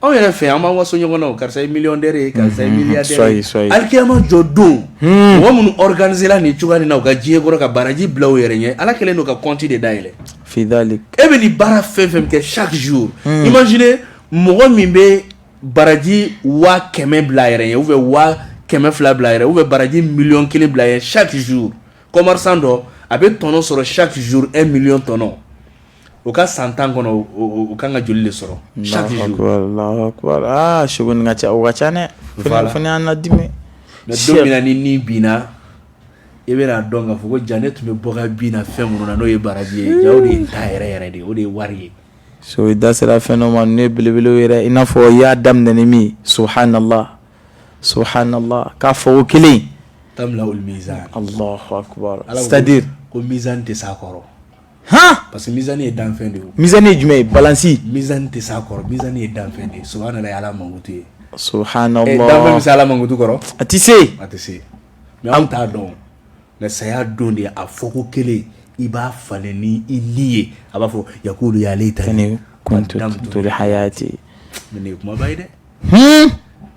Anw yɛrɛ fɛ, an b'an waso ɲɔgɔn na, karisa ye millionnaire ye, karisa ye milliardaire ye. Alikiyama jɔ don, mɔgɔ minnu organisé la nin cogoya nin na u ka diɲɛ kɔrɔ ka baraji bila u yɛrɛ ɲɛ, Ala kɛlen don ka compte de dayɛlɛ. Fidalik. E bɛ nin baara fɛn fɛn kɛ chaque jour. Imagine mɔgɔ min bɛ baraji 100.000 bila a yɛrɛ ɲɛ, ou bien 200.000 bila a yɛrɛ, ou bien baraji 1.1 million bila a yɛrɛ chaque jour. Commerçant dɔ, a bɛ tɔnɔ sɔrɔ chaque jour 1 million tɔnɔ. O ka san 10 kɔnɔ, o kan ka joli de sɔrɔ chaque jour? Allahu akbar. Aa, sogo nin ka ca, o ka ca dɛ. Voilà. Fana y'an ladimi. Mais don min na ni ni binna, i bɛna dɔn k'a fɔ ko ja ne tun bɛ bɔ ka bin na fɛn minnu na, n'o ye baraji ye, ja o de ye n ta yɛrɛ yɛrɛ de ye, o de ye wari ye. So i da sera fɛn dɔ ma, ninnu ye belebelew yɛrɛ, i n'a fɔ i y'a daminɛ ni min ye, subhanallah subhanallah, k'a fɔ ko kelen. Tamla'ul mizan. Allahu akbar. C'est à dire ko mizan tɛ s'a kɔrɔ. Han? Parce que mizani ye danfɛn de ye. Mizani ye jumɛn ye? Balance. Mizani tɛ s'a kɔrɔ, mizani ye danfɛn de ye. Subhanallah, ala mankutu ye. Subhanallah. Danfɛn bɛ se ala mankutu kɔrɔ? A tɛ se. A tɛ se. Mais anw t'a dɔn. Mais saya don de, a fɔ ko kelen, i b'a falen ni i ni ye. A b'a fɔ yakulu ya layitani qaddamtu li hayati. Mais nin ye kumaba ye dɛ.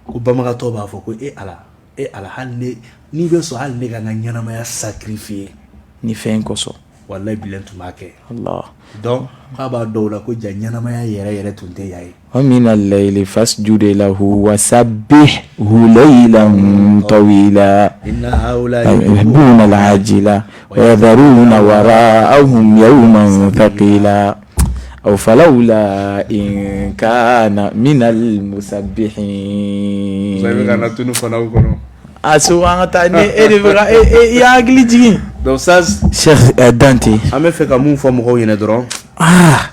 Ko banbagatɔ b'a fɔ ko e ala, e ala, hali ne n'i bɛ sɔn, hali ne ka n ka ɲɛnamaya sacrifier ni fɛn kosɔn. Walayi bilahi tun b'a kɛ. Allah. Donc k'a b'a dɔw la ko ja ɲɛnamaya yɛrɛ yɛrɛ tun tɛ yan ye. Wa mina layli fasjud lahu wasabbihhu laylan tawila. Inna haula yuhibbuna al-ajila wa yadharuna wara'ahum yawman thaqila. Aw falawla in kana minal musabbihin. Musa i bɛ ka na tunu fanaw kɔnɔ. A so an ka taa ni e de bɛ ka e i y'a hakili jigin. Donc ça Cheikh Dante. An bɛ fɛ ka mun fɔ mɔgɔw ɲɛna dɔrɔn. Ah.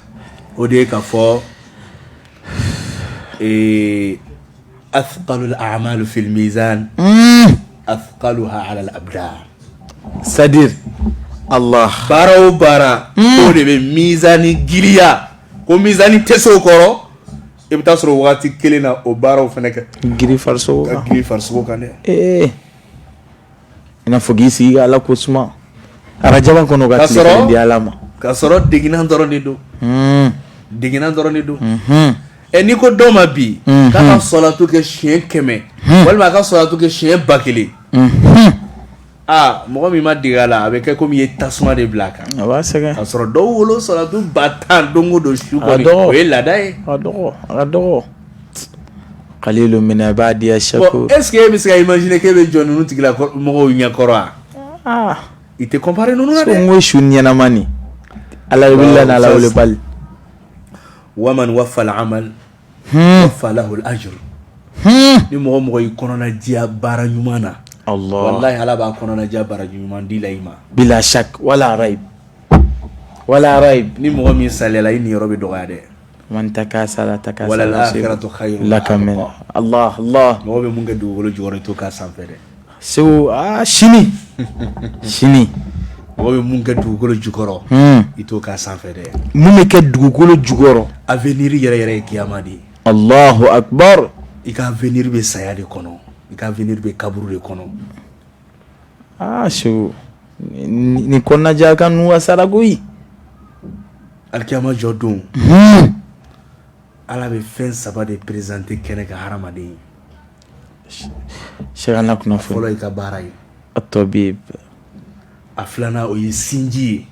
O de ye ka fɔ ee Athqalul a'mal fil mizan athqaluha ala al abdan. C'est-à-dire Allah. Baara o baara o de bɛ mizani giriya, ko mizani tɛ se o kɔrɔ, i bɛ taa sɔrɔ waati kelen na o baaraw fana kɛ girin farisogo ka kan. Girin farisogo kan dɛ. Ee, i n'a fɔ k'i sigi ka Ala ko suma arajaba kɔnɔ ka Ka tile sɔrɔ kelen di Ala ma. Ka sɔrɔ deginan dɔrɔn de don, deginan dɔrɔn de don. Ɛ, n'i ko dɔw ma bi k'a ka sɔlatu kɛ siɲɛ 100 walima a ka sɔlatu kɛ siɲɛ 1000, aa, mɔgɔ min ma dege a la, a bɛ kɛ komi i ye tasuma de bila a kan. A b'a sɛgɛn. Ka sɔrɔ dɔw wolo sɔlatu 10 000 don o don su A kɔni, dɔgɔ. o ye laada ye. A ka dɔgɔ, a ka dɔgɔ. Qalilu min ibadiya Bon, shakur. est ce que e bɛ se ka imaginer k'e bɛ jɔ ninnu tigila mɔgɔw ɲɛkɔrɔ wa? Ah. I tɛ comparer ninnu na So dɛ. n ko su ɲɛnama nin Ala wulila n'Ala wele bali. Waman wafa al-amal wafa lahu al-ajr. Ni mɔgɔ mɔgɔ y'i kɔnɔna diya baara ɲuman na, Allah. wallahi, Ala b'a kɔnɔna diya baara ɲuman di la i ma. Bila shak wala raib wala raib. Ni mɔgɔ min saliyala, i niyɔrɔ bɛ dɔgɔya dɛ. Man takasala takasala. Wala al-akhiratu khayrun laka min Allah Allah. Mɔgɔ bɛ mun kɛ dugukolo jukɔrɔ, i t'o k'a sanfɛ dɛ. Segu, aa, sini sini. Mɔgɔ bɛ mun kɛ dugukolo jukɔrɔ, i t'o k'a sanfɛ dɛ. Mun bɛ kɛ dugukolo jukɔrɔ? Avenir yɛrɛ yɛrɛ ye kiyama de ye. Allahu akbar. I ka avenir bɛ saya de kɔnɔ, i ka avenir bɛ kaburu de kɔnɔ. Aa, Segu, ni kɔnɔnaja ka nu wasara koyi. Alikiyama jɔ don, Ala bɛ fɛn saba de présenter kɛnɛ kan hadamaden ye. Cheikh, an na kunnafoni. Fɔlɔ, i ka baara ye. At-tabib. A filanan, o ye sinji ye.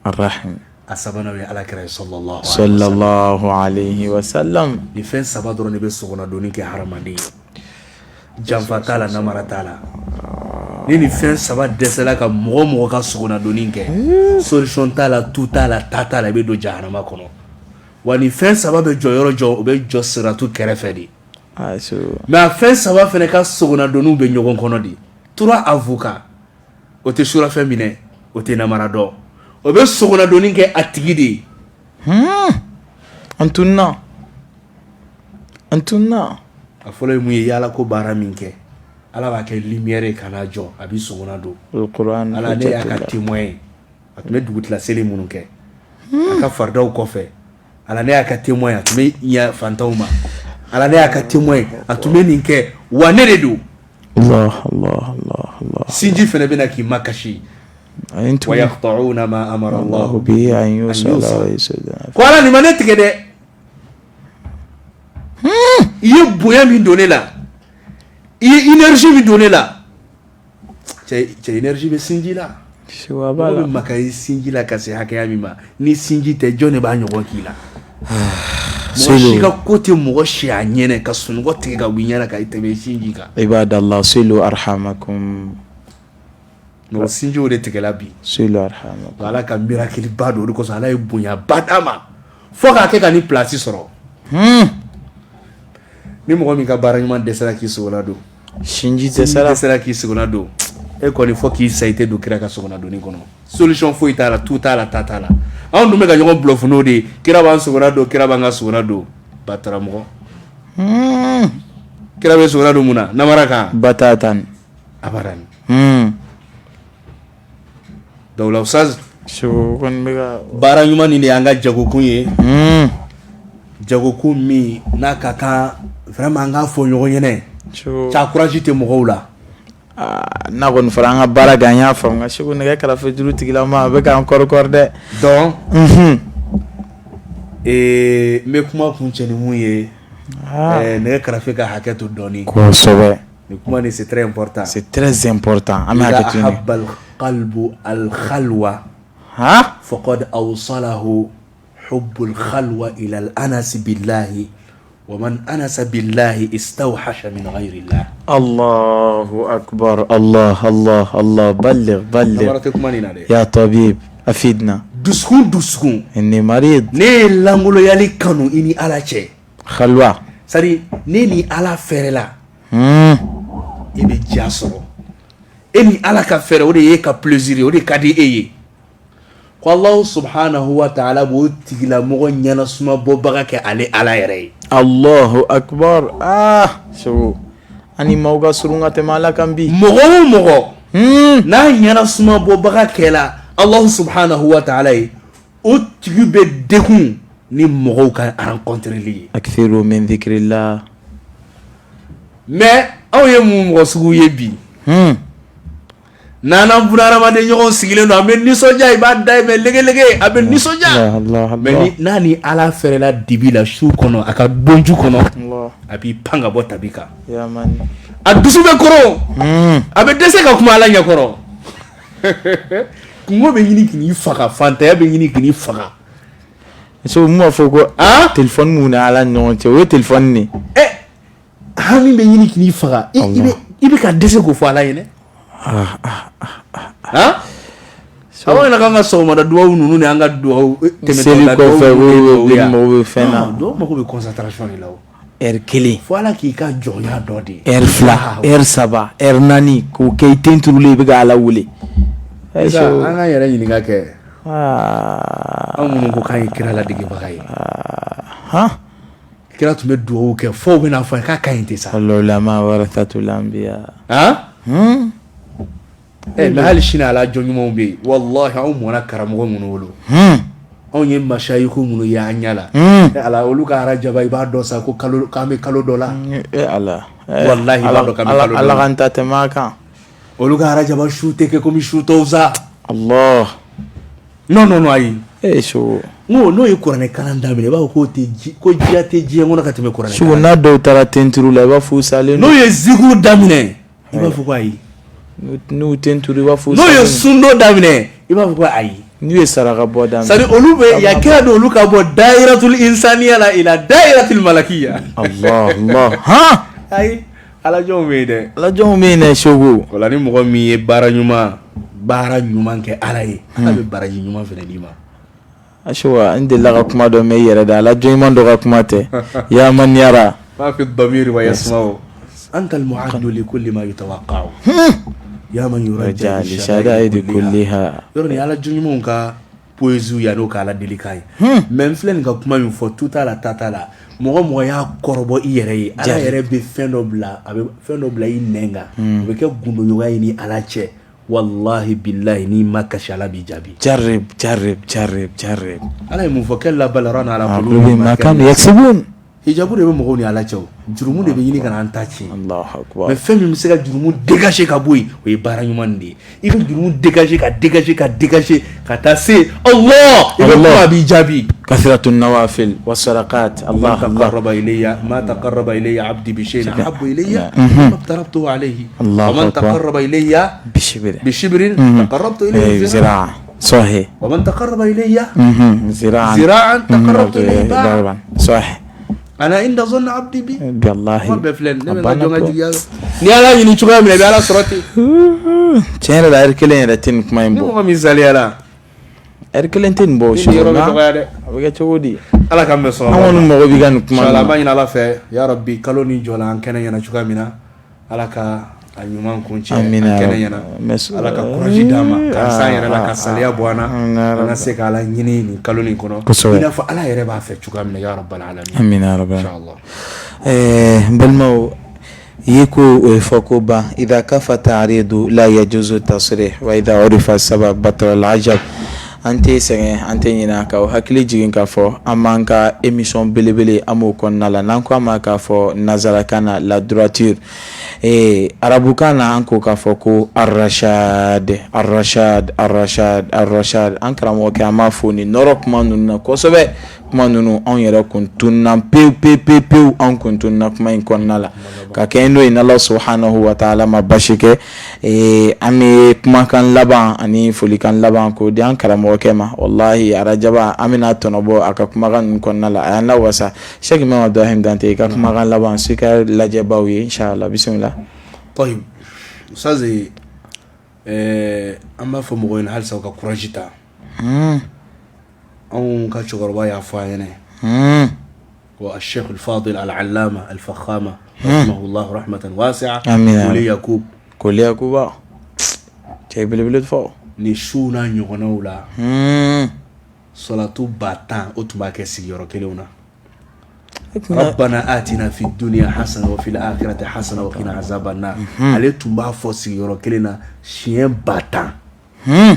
Arrahim. A sabanan, o ye Ala kira ye, sallallahu alaihi wasallam. Sallallahu alayhi wa sallam. Nin fɛn saba dɔrɔn de bɛ sogonnadonni kɛ hadamaden ye. Janfa t'a la, namara t'a la. Ni nin fɛn saba dɛsɛla ka mɔgɔ mɔgɔ ka sogonnadonni kɛ, solution t'a la, tu t'a la, ta t'a la, i bɛ don jahanama kɔnɔ. Wa nin fɛn saba bɛ jɔ yɔrɔ jɔ, o bɛ jɔ siratu kɛrɛfɛ de. Aa, Segu. Mais a fɛn saba fana ka sogonnadonniw bɛ ɲɔgɔn kɔnɔ de. Trois avocats, o tɛ surafɛn minɛ, o tɛ namara dɔn, o bɛ sogonnadonni kɛ a tigi de ye. An tunna, an tunna. A fɔlɔ ye mun ye? Yala ko baara min kɛ, Ala b'a kɛ lumière ye ka n'a jɔ, a b'i sogonna don. Alquran. Ala, ne y'a ka témoin ye, a tun bɛ dugutila seli minnu kɛ a ka faridaw kɔfɛ. Ala, ne y'a ka témoin ye, a tun bɛ ɲɛ fantanw ma. Ala, ne y'a ka témoin ye, a tun bɛ nin kɛ, wa ne de don. Allah Allah Allah Allah. Sinji fana bɛna k'i makasi. A ye n Wa tugu. Yaqta'una ma amara Allahu Allahu bihi an yusala yusala. Wa yusala. Ko Ala, nin ma ne tigɛ dɛ, i ye bonya min don ne la, i ye énergie min don ne la. Cɛ cɛ, énergie bɛ sinji la. Segu, a b'a Mɔgɔ la. bɛ maka i sinji la ka se hakɛya min ma, ni sinji tɛ, jɔn de b'a ɲɔgɔn k'i la? Mɔgɔ si ka ko tɛ mɔgɔ si a ɲɛnɛ ka sunɔgɔ tigɛ ka wuli ɲɛna ka tɛmɛ sinji kan. Ibadallah, silu arhamakum. Mɔgɔ sinjiw de tigɛla bi. Silu arhamakum. Ala ka miracle ba don, o de kosɔn Ala ye bonyaba d'a ma fo k'a kɛ ka ni place sɔrɔ. Ni mɔgɔ min ka baara ɲuman dɛsɛra k'i sogona don, Sinji sinji dɛsɛra. Dɛsɛra k'i sogona don, e kɔni, fo k'i sa, i tɛ don kira ka sogona donni kɔnɔ. Solution foyi t'a la, tu t'a la, ta t'a la. Anw dun bɛ ka ɲɔgɔn bluff n'o de ye: kira b'an sogona don, kira b'an ka sogona don. Batara mɔgɔ, kira bɛ sogona don mun na? Namara kan? Batatan. Abadan. Donc la, Oustaz, Segu kɔni bɛ ka baara ɲuman nin de y'an ka jagokun ye, jagokun min n'a ka kan vraiment an k'a fɔ ɲɔgɔn ɲɛnɛ. Segu. Ca courage tɛ mɔgɔw la. Aa, n'a kɔni fɔra an ka baara kɛ, an y'a faamu, nka Segu, nɛgɛ karafe juru tigilama a bɛ k'an kɔrɔ kɔrɔ dɛ. Donc n bɛ kuma kun cɛ ni mun ye, nɛgɛ karafe ka hakɛ to dɔɔni. Kosɛbɛ. Nin kuma nin, c'est très important. C'est très important, an bɛ إذا hakɛ to ɲini. أحب القلب الخلوة Ha. فقد أوصله حب الخلوة إلى الأنس بالله، ومن أنس بالله استوحش من غير الله. Allahu akbar, Allah Allah Allah, balligh balligh. Namara tɛ kuma nin na dɛ. Ya tabib, afidna. Dusukun dusukun Inni marid. Ne ye lankoloyali kanu i ni Ala cɛ, Khalwa. C'est à dire ne ni Ala fɛrɛla, e bɛ diya sɔrɔ. E ni Ala ka fɛrɛ, o de ye e ka plaisir ye, o de ka di e ye. Ko Allahu subhanahu wa ta'ala b'o tigilamɔgɔ ɲɛnasuma bɔbaga kɛ ale Ala yɛrɛ ye. Allahu akbar aa Seku an ni maaw ka surun ka tɛmɛ Ala kan bi. Mɔgɔ o mɔgɔ n'a ɲɛna sumabɔbaga kɛla Alahu subahanahu wa taala ye, o tigi bɛ degun ni mɔgɔw ka rencontreli ye. Akthiru min dhikrillah. Mais anw ye mun mɔgɔ sugu ye bi? N'an n'an bunahadamaden ɲɔgɔn sigilen don, an bɛ nisɔndiya, i b'a dayirimɛ legelege, a bɛ nisɔndiya. Mais n'a ni Ala fɛrɛla dibi la su kɔnɔ, a ka bonju kɔnɔ, a b'i pan ka bɔ tabi kan, a dusu bɛ koron, a bɛ dɛsɛ ka kuma Ala ɲɛkɔrɔ. Kungo bɛ ɲini k'i faga, fantanya bɛ ɲini k'i faga. So mun b'a fɔ ko téléphone mun ni Ala ni ɲɔgɔn cɛ, o ye téléphone de ye. Hami bɛ ɲini k'i faga, i bɛ ka dɛsɛ k'o fɔ Ala ye. Aw ɲɛna k'an ka sɔgɔmada dugawu ninnu ni an ka dugawu seli kɔfɛ, mɔgɔ bɛ fɛn na. Dɔw mago bɛ concentration de la, o heure kelen. Fo Ala k'i ka jɔnya dɔ de ye. Heure 2, heure 3, heure 4, k'o kɛ i ten turulen, i bɛ ka Ala wele. An k'an yɛrɛ ɲininka kɛ, anw minnu ko k'an ye kira ladegebaga ye, kira tun bɛ dugawu kɛ fo bɛna fɔ k'a ka ɲi tɛ sa. Al-ulama warathatul anbiya. Mais hali sini ala jɔn ɲumanw bɛ yen, walahi. Anw mɔna karamɔgɔ minnu bolo, anw ye masayiku minnu ye an ɲɛ la, ala, olu ka arajaba, i b'a dɔn sa ko kalo k'an bɛ kalo dɔ la. Ala. Walahi, i b'a dɔn k'an bɛ kalo dɔ la. Ala k'an ta tɛmɛ a kan. Olu ka arajaba su tɛ kɛ komi su tɔw sa. Allah. Non, non, non, ayi. Eh so. N ko n'o ye kuranɛ kalan daminɛ, i b'a fɔ k'o tɛ ji ko diya tɛ diɲɛ kɔnɔ ka tɛmɛ kuranɛ kalan. N'a dɔw taara tenturu la, i b'a fɔ u salen. N'o ye zikuru daminɛ, i b'a fɔ ko ayi. N'u tenturu, i b'a fɔ. N'o ye sundo daminɛ, i b'a fɔ ko ayi. N'u ye saraka bɔ daminɛ. C'est à dire olu bɛ ya kira don, olu ka bɔ dayiratul insaniya la ila dayiratul malakiya. Allah Allah han. Ayi. Ala jɔnw bɛ yen dɛ. Ala jɔnw bɛ yen dɛ Segu. O la ni mɔgɔ min ye baara ɲuman baara ɲuman kɛ Ala ye, Ala bɛ baraji ɲuman fana d'i ma. Asewa, n delila ka kuma dɔ mɛn i yɛrɛ da, ala jɔn ɲuman dɔ ka kuma tɛ ya man yara. Ma fi damiri wa yasma'u anta al-mu'addu li kulli ma yutawaqqa'u ya man yurja li shada'idi kulliha. Yɔrɔ ni ala jɔn ɲumanw ka poésie ya n'o ka Ala deli kan ye, mais n filɛ nin ka kuma min fɔ, tu t'a la, ta t'a la, mɔgɔ mɔgɔ y'a kɔrɔbɔ i yɛrɛ ye, Ala yɛrɛ bɛ fɛn dɔ bila, a bɛ fɛn dɔ bila i nɛn kan, o bɛ kɛ gundoɲɔgɔnya ye ni Ala cɛ. Walahi bilahi, n'i ma kasi, Ala b'i jaabi. Jarib jarib jarib jarib. Ala ye mun fɔ? Kalla bal rana ala qulubihim ma kanu yaksibun. Hijabu de bɛ mɔgɔw ni Ala cɛ, o jurumu de bɛ ɲini ka na an ta tiɲɛ. Allahu akbar. Mais fɛn min bɛ se ka jurumu dégager ka bɔ yen, o ye baara ɲuman de ye. I bɛ jurumu dégager ka dégager ka dégager ka taa se Allah, i bɛ kuma, a b'i jaabi. Kathratu nawafil wa sadaqat. Allah taqarraba ilayya ma taqarraba ilayya abdi bi shay'in ahabbu ilayya mimma aftaratuhu alayhi wa man taqarraba ilayya bi shibrin taqarrabtu ilayhi zira'an. Sahih. Wa man taqarraba ilayya zira'an zira'an taqarrabtu ilayhi ba'an. Sahih. Ana inda zanni abdi bi. Wallahi. Kuma bɛɛ filɛ nin ne bɛ n ka jɔn ka jigiya n'i Ala ɲini cogoya min na, i bɛ Ala sɔrɔ ten. Tiɲɛ yɛrɛ la, heure kelen yɛrɛ tɛ nin kuma in bɔ. Ni mɔgɔ min saliyara. Heure kelen tɛ nin bɔ. Ni yɔrɔ bɛ dɔgɔya dɛ. A bɛ kɛ cogo di? Ala k'an bɛn sawaba ma. An kɔni mago b'i ka nin kuma na. An b'a ɲini Ala fɛ ya Rabbi, kalo nin jɔla an kɛnɛ ɲɛna cogoya min na, Ala ka a ɲuman kuncɛ an kɛnɛ ɲɛna. Ala ka courage d'an ma k'an s'an yɛrɛ la, ka saliya bɔ an na, an ka se ka Ala ɲini nin kalo nin kɔnɔ i n'a fɔ Ala yɛrɛ b'a fɛ cogoya min na, ya rabbal alamin. Amina ya rabbi. Inchallah. N balimaw, ye ko o ye fɔ ko ban idha kafa ta'ridu la yajuzu tasrih wa idha urifa sabab batala al-ajab. An tɛ sɛgɛn, an tɛ ɲinɛ k'aw hakili jigin k'a fɔ an b'an ka émission belebele, an b'o kɔnɔna la, n'an ko a ma k'a fɔ nanzarakan na la droiture, ee arabukan na an ko k'a fɔ ko arrachad arrachad arrachad arrachad. An karamɔgɔkɛ, an b'a fo nin nɔrɔ kuma ninnu na kosɛbɛ. Kuma ninnu, anw yɛrɛ kun tununna pewu pewu pewu pewu, anw kun tununna kuma in kɔnɔna la. Ka kɛ n'o ye, n'Ala subhanahu wa ta'ala ma basi kɛ, an bɛ kumakan laban ani folikan laban k'o di an karamɔgɔkɛ ma. Walahi, arajaba an bɛna tɔnɔbɔ a ka kumakan ninnu kɔnɔna la, a y'an lawasa. Cheikh Imam Abdurahim Dante, i ka kumakan laban Sika lajɛbaw ye, inshallah, bisimila. Tayib, Ustaz, an b'a fɔ mɔgɔw ɲɛna halisa u ka courage ta. Anw ka cɛkɔrɔba y'a fɔ an ɲɛna ko Sheikh al-Fadil al-Allama al-Fakhama rahimahullah rahmatan wasi'a, Kole Yakub. Kole Yakuba, cɛ belebele fɔ. Ni su n'a ɲɔgɔnnaw la, salatu 10 000, o tun b'a kɛ sigiyɔrɔ kelenw na. Rabbana atina fi dunya hasana wa fil akhirati hasana wa qina azaban nar. Ale tun b'a fɔ sigiyɔrɔ kelen na siɲɛ 10 000.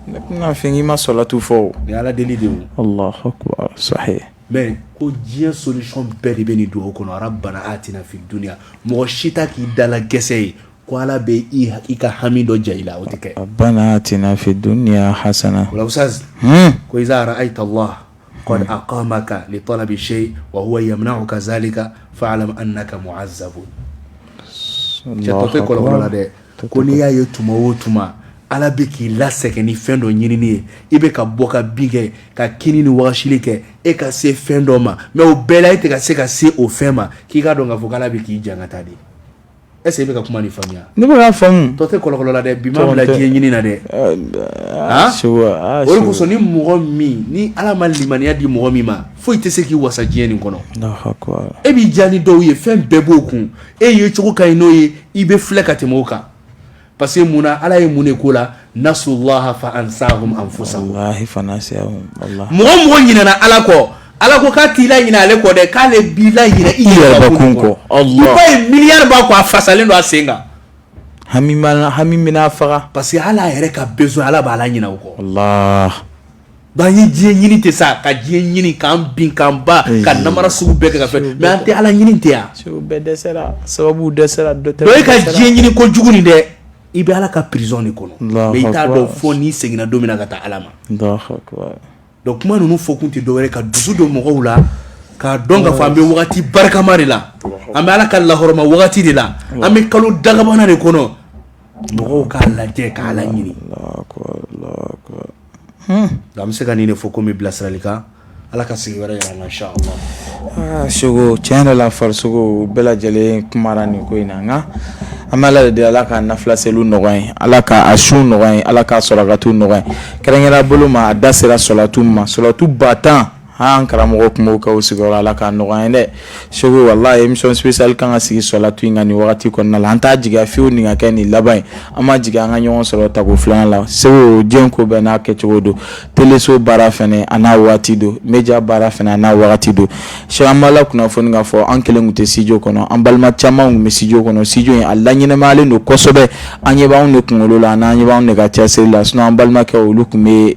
Ne tɛna fɛn k'i ma sɔlatu fɔ. Ni Ala deli de ye. Allahu akbar sahih. Mais ko diɲɛ solution bɛɛ de bɛ nin dugawu kɔnɔ rabbana atina fi dunya mɔgɔ si ta k'i dala gɛsɛ ye ko Ala bɛ i ka hami dɔ ja i la o tɛ kɛ. Rabbana atina fi dunya hasana. O la ustaz ko iza ra'ayta Allah qad aqamaka li talabi shay wa huwa yamna'uka zalika fa'lam annaka mu'azzabun. Cɛ tɔ tɛ kɔlɔlɔ la dɛ. Ko n'i y'a ye tuma o tuma Ala bɛ k'i lasɛgɛn ni fɛn dɔ ɲinini ye, i bɛ ka bɔ ka bin kɛ, ka kini ni wagasili kɛ, e ka se fɛn dɔ ma, mais o bɛɛ la e tɛ ka se ka se o fɛn ma, k'i k'a dɔn k'a fɔ k'Ala bɛ k'i jangata de. Est ce que i bɛ ka kuma nin faamuya? Ne bɛ k'a faamu. Tɔ tɛ kɔlɔkɔlɔ la dɛ, bi ma bila diɲɛ ɲini na dɛ. O de kosɔn ni mɔgɔ min ni Ala ma limaniya di mɔgɔ min ma, foyi tɛ se k'i wasa diɲɛ nin kɔnɔ. E b'i diya ni dɔw ye, fɛn bɛɛ b'o kun, e ye cogo ka ɲi n'o ye, i bɛ filɛ ka tɛmɛ o kan. Parce que mun na Ala ye mun de ko la nasullaha fa ansahum anfusahum. Wallahi fa nasiyahum wallahi. Mɔgɔ mɔgɔ ɲinɛna Ala kɔ, Ala ko k'a t'i laɲinɛ ale kɔ dɛ, k'ale b'i laɲinɛ i yɛrɛbakun kɔ. Allah. I b'a ye miliyari b'a kɔ, a fasalen don a sen kan. Hami bɛna faga. Parce que hali a yɛrɛ ka besoin Ala b'a laɲinɛ o kɔ. Allah. Donc an ye diɲɛ ɲini tɛ sa ka diɲɛ ɲini k'an bin k'an ba ka namara sugu bɛɛ kɛ ka fɛn mais an tɛ Ala ɲini tɛ yan. Bɛɛ dɛsɛra sababu dɛsɛra dɔ tɛ. Donc e ka diɲɛ ɲini kojugu nin dɛ i bɛ Ala ka prison de kɔnɔ mais i t'a dɔn fo n'i seginna don min na ka taa Ala ma. Donc kuma ninnu fɔ kun tɛ dɔwɛrɛ ka dusu don mɔgɔw la k'a dɔn k'a fɔ an bɛ wagati barikama de la an bɛ Ala ka lahɔrɔma wagati de la an bɛ kalo dagabana de kɔnɔ mɔgɔw k'a lajɛ ka Ala ɲini. An bɛ se ka nin de fɔ komi bilasiralikan Ala ka sigi wɛrɛ jira an na inchallah. Aa Seko tiɲɛ yɛrɛ la farisogo bɛɛ lajɛlen kumara nin ko in na nka an bɛ Ala de deli Ala ka nafila seliw nɔgɔya an ye Ala ka a sun nɔgɔya an ye Ala ka sarakatiw nɔgɔya an ye kɛrɛnkɛrɛnnenya bolo ma a da sera sɔlatu ma sɔlatu 10 000 an karamɔgɔ tun b'o kɛ u sigiyɔrɔ Ala k'a nɔgɔya an ye dɛ Seko walahi émission spéciale kan ka sigi sɔlatu in kan nin wagati kɔnɔna la an t'a jigiya fiyewu nin ka kɛ nin laban ye an ma jigin an ka ɲɔgɔn sɔrɔ tako filanan la Seko diɲɛ ko bɛɛ n'a kɛcogo don teleso baara fana a n'a waati don média baara fana a n'a wagati don Seko an b'a la kunnafoni k'a fɔ an kelen tun tɛ studio kɔnɔ an balima caman tun bɛ studio kɔnɔ studio in a laɲɛnamayalen don kosɛbɛ an ɲɛ b'anw de kunkolo la an'an ɲɛ b'anw de ka cɛsiri la sinon an balimakɛ olu tun bɛ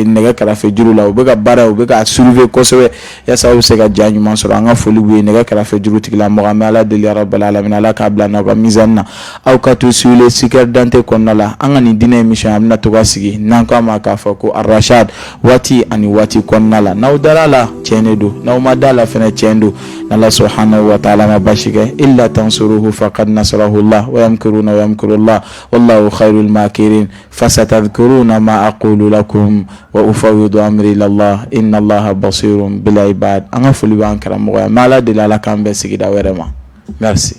nɛgɛ karafe juru la u bɛ ka baara u bɛ ka surveiller kosɛbɛ yaasa aw bɛ se ka ja ɲuman sɔrɔ an ka foli b'u ye nɛgɛ karafe juru tigilamɔgɔ an bɛ Ala deli yarabali alamina Ala k'a bila n'aw ka mizani na aw ka to suivre Super Dante kɔnɔna la an ka nin diinɛ émission a bɛna to ka sigi n'an k'a ma k'a fɔ ko Arachad waati ani waati kɔnɔna la n'aw dara la tiɲɛ de don n'aw ma da la fɛnɛ tiɲɛ don n'Ala subhanahu wa ta'ala ma basi kɛ illa tansuruhu faqad nasarahu Allah wa yamkuruna wa yamkurullah wallahu khairul makirin fasatadhkuruna ma aqulu lakum wa ufawwidu amri ila Allah inna Allaha basirun bil ibad an ka foli b'an karamɔgɔ ye an bɛ Ala deli Ala k'an bɛn sigida wɛrɛ ma merci.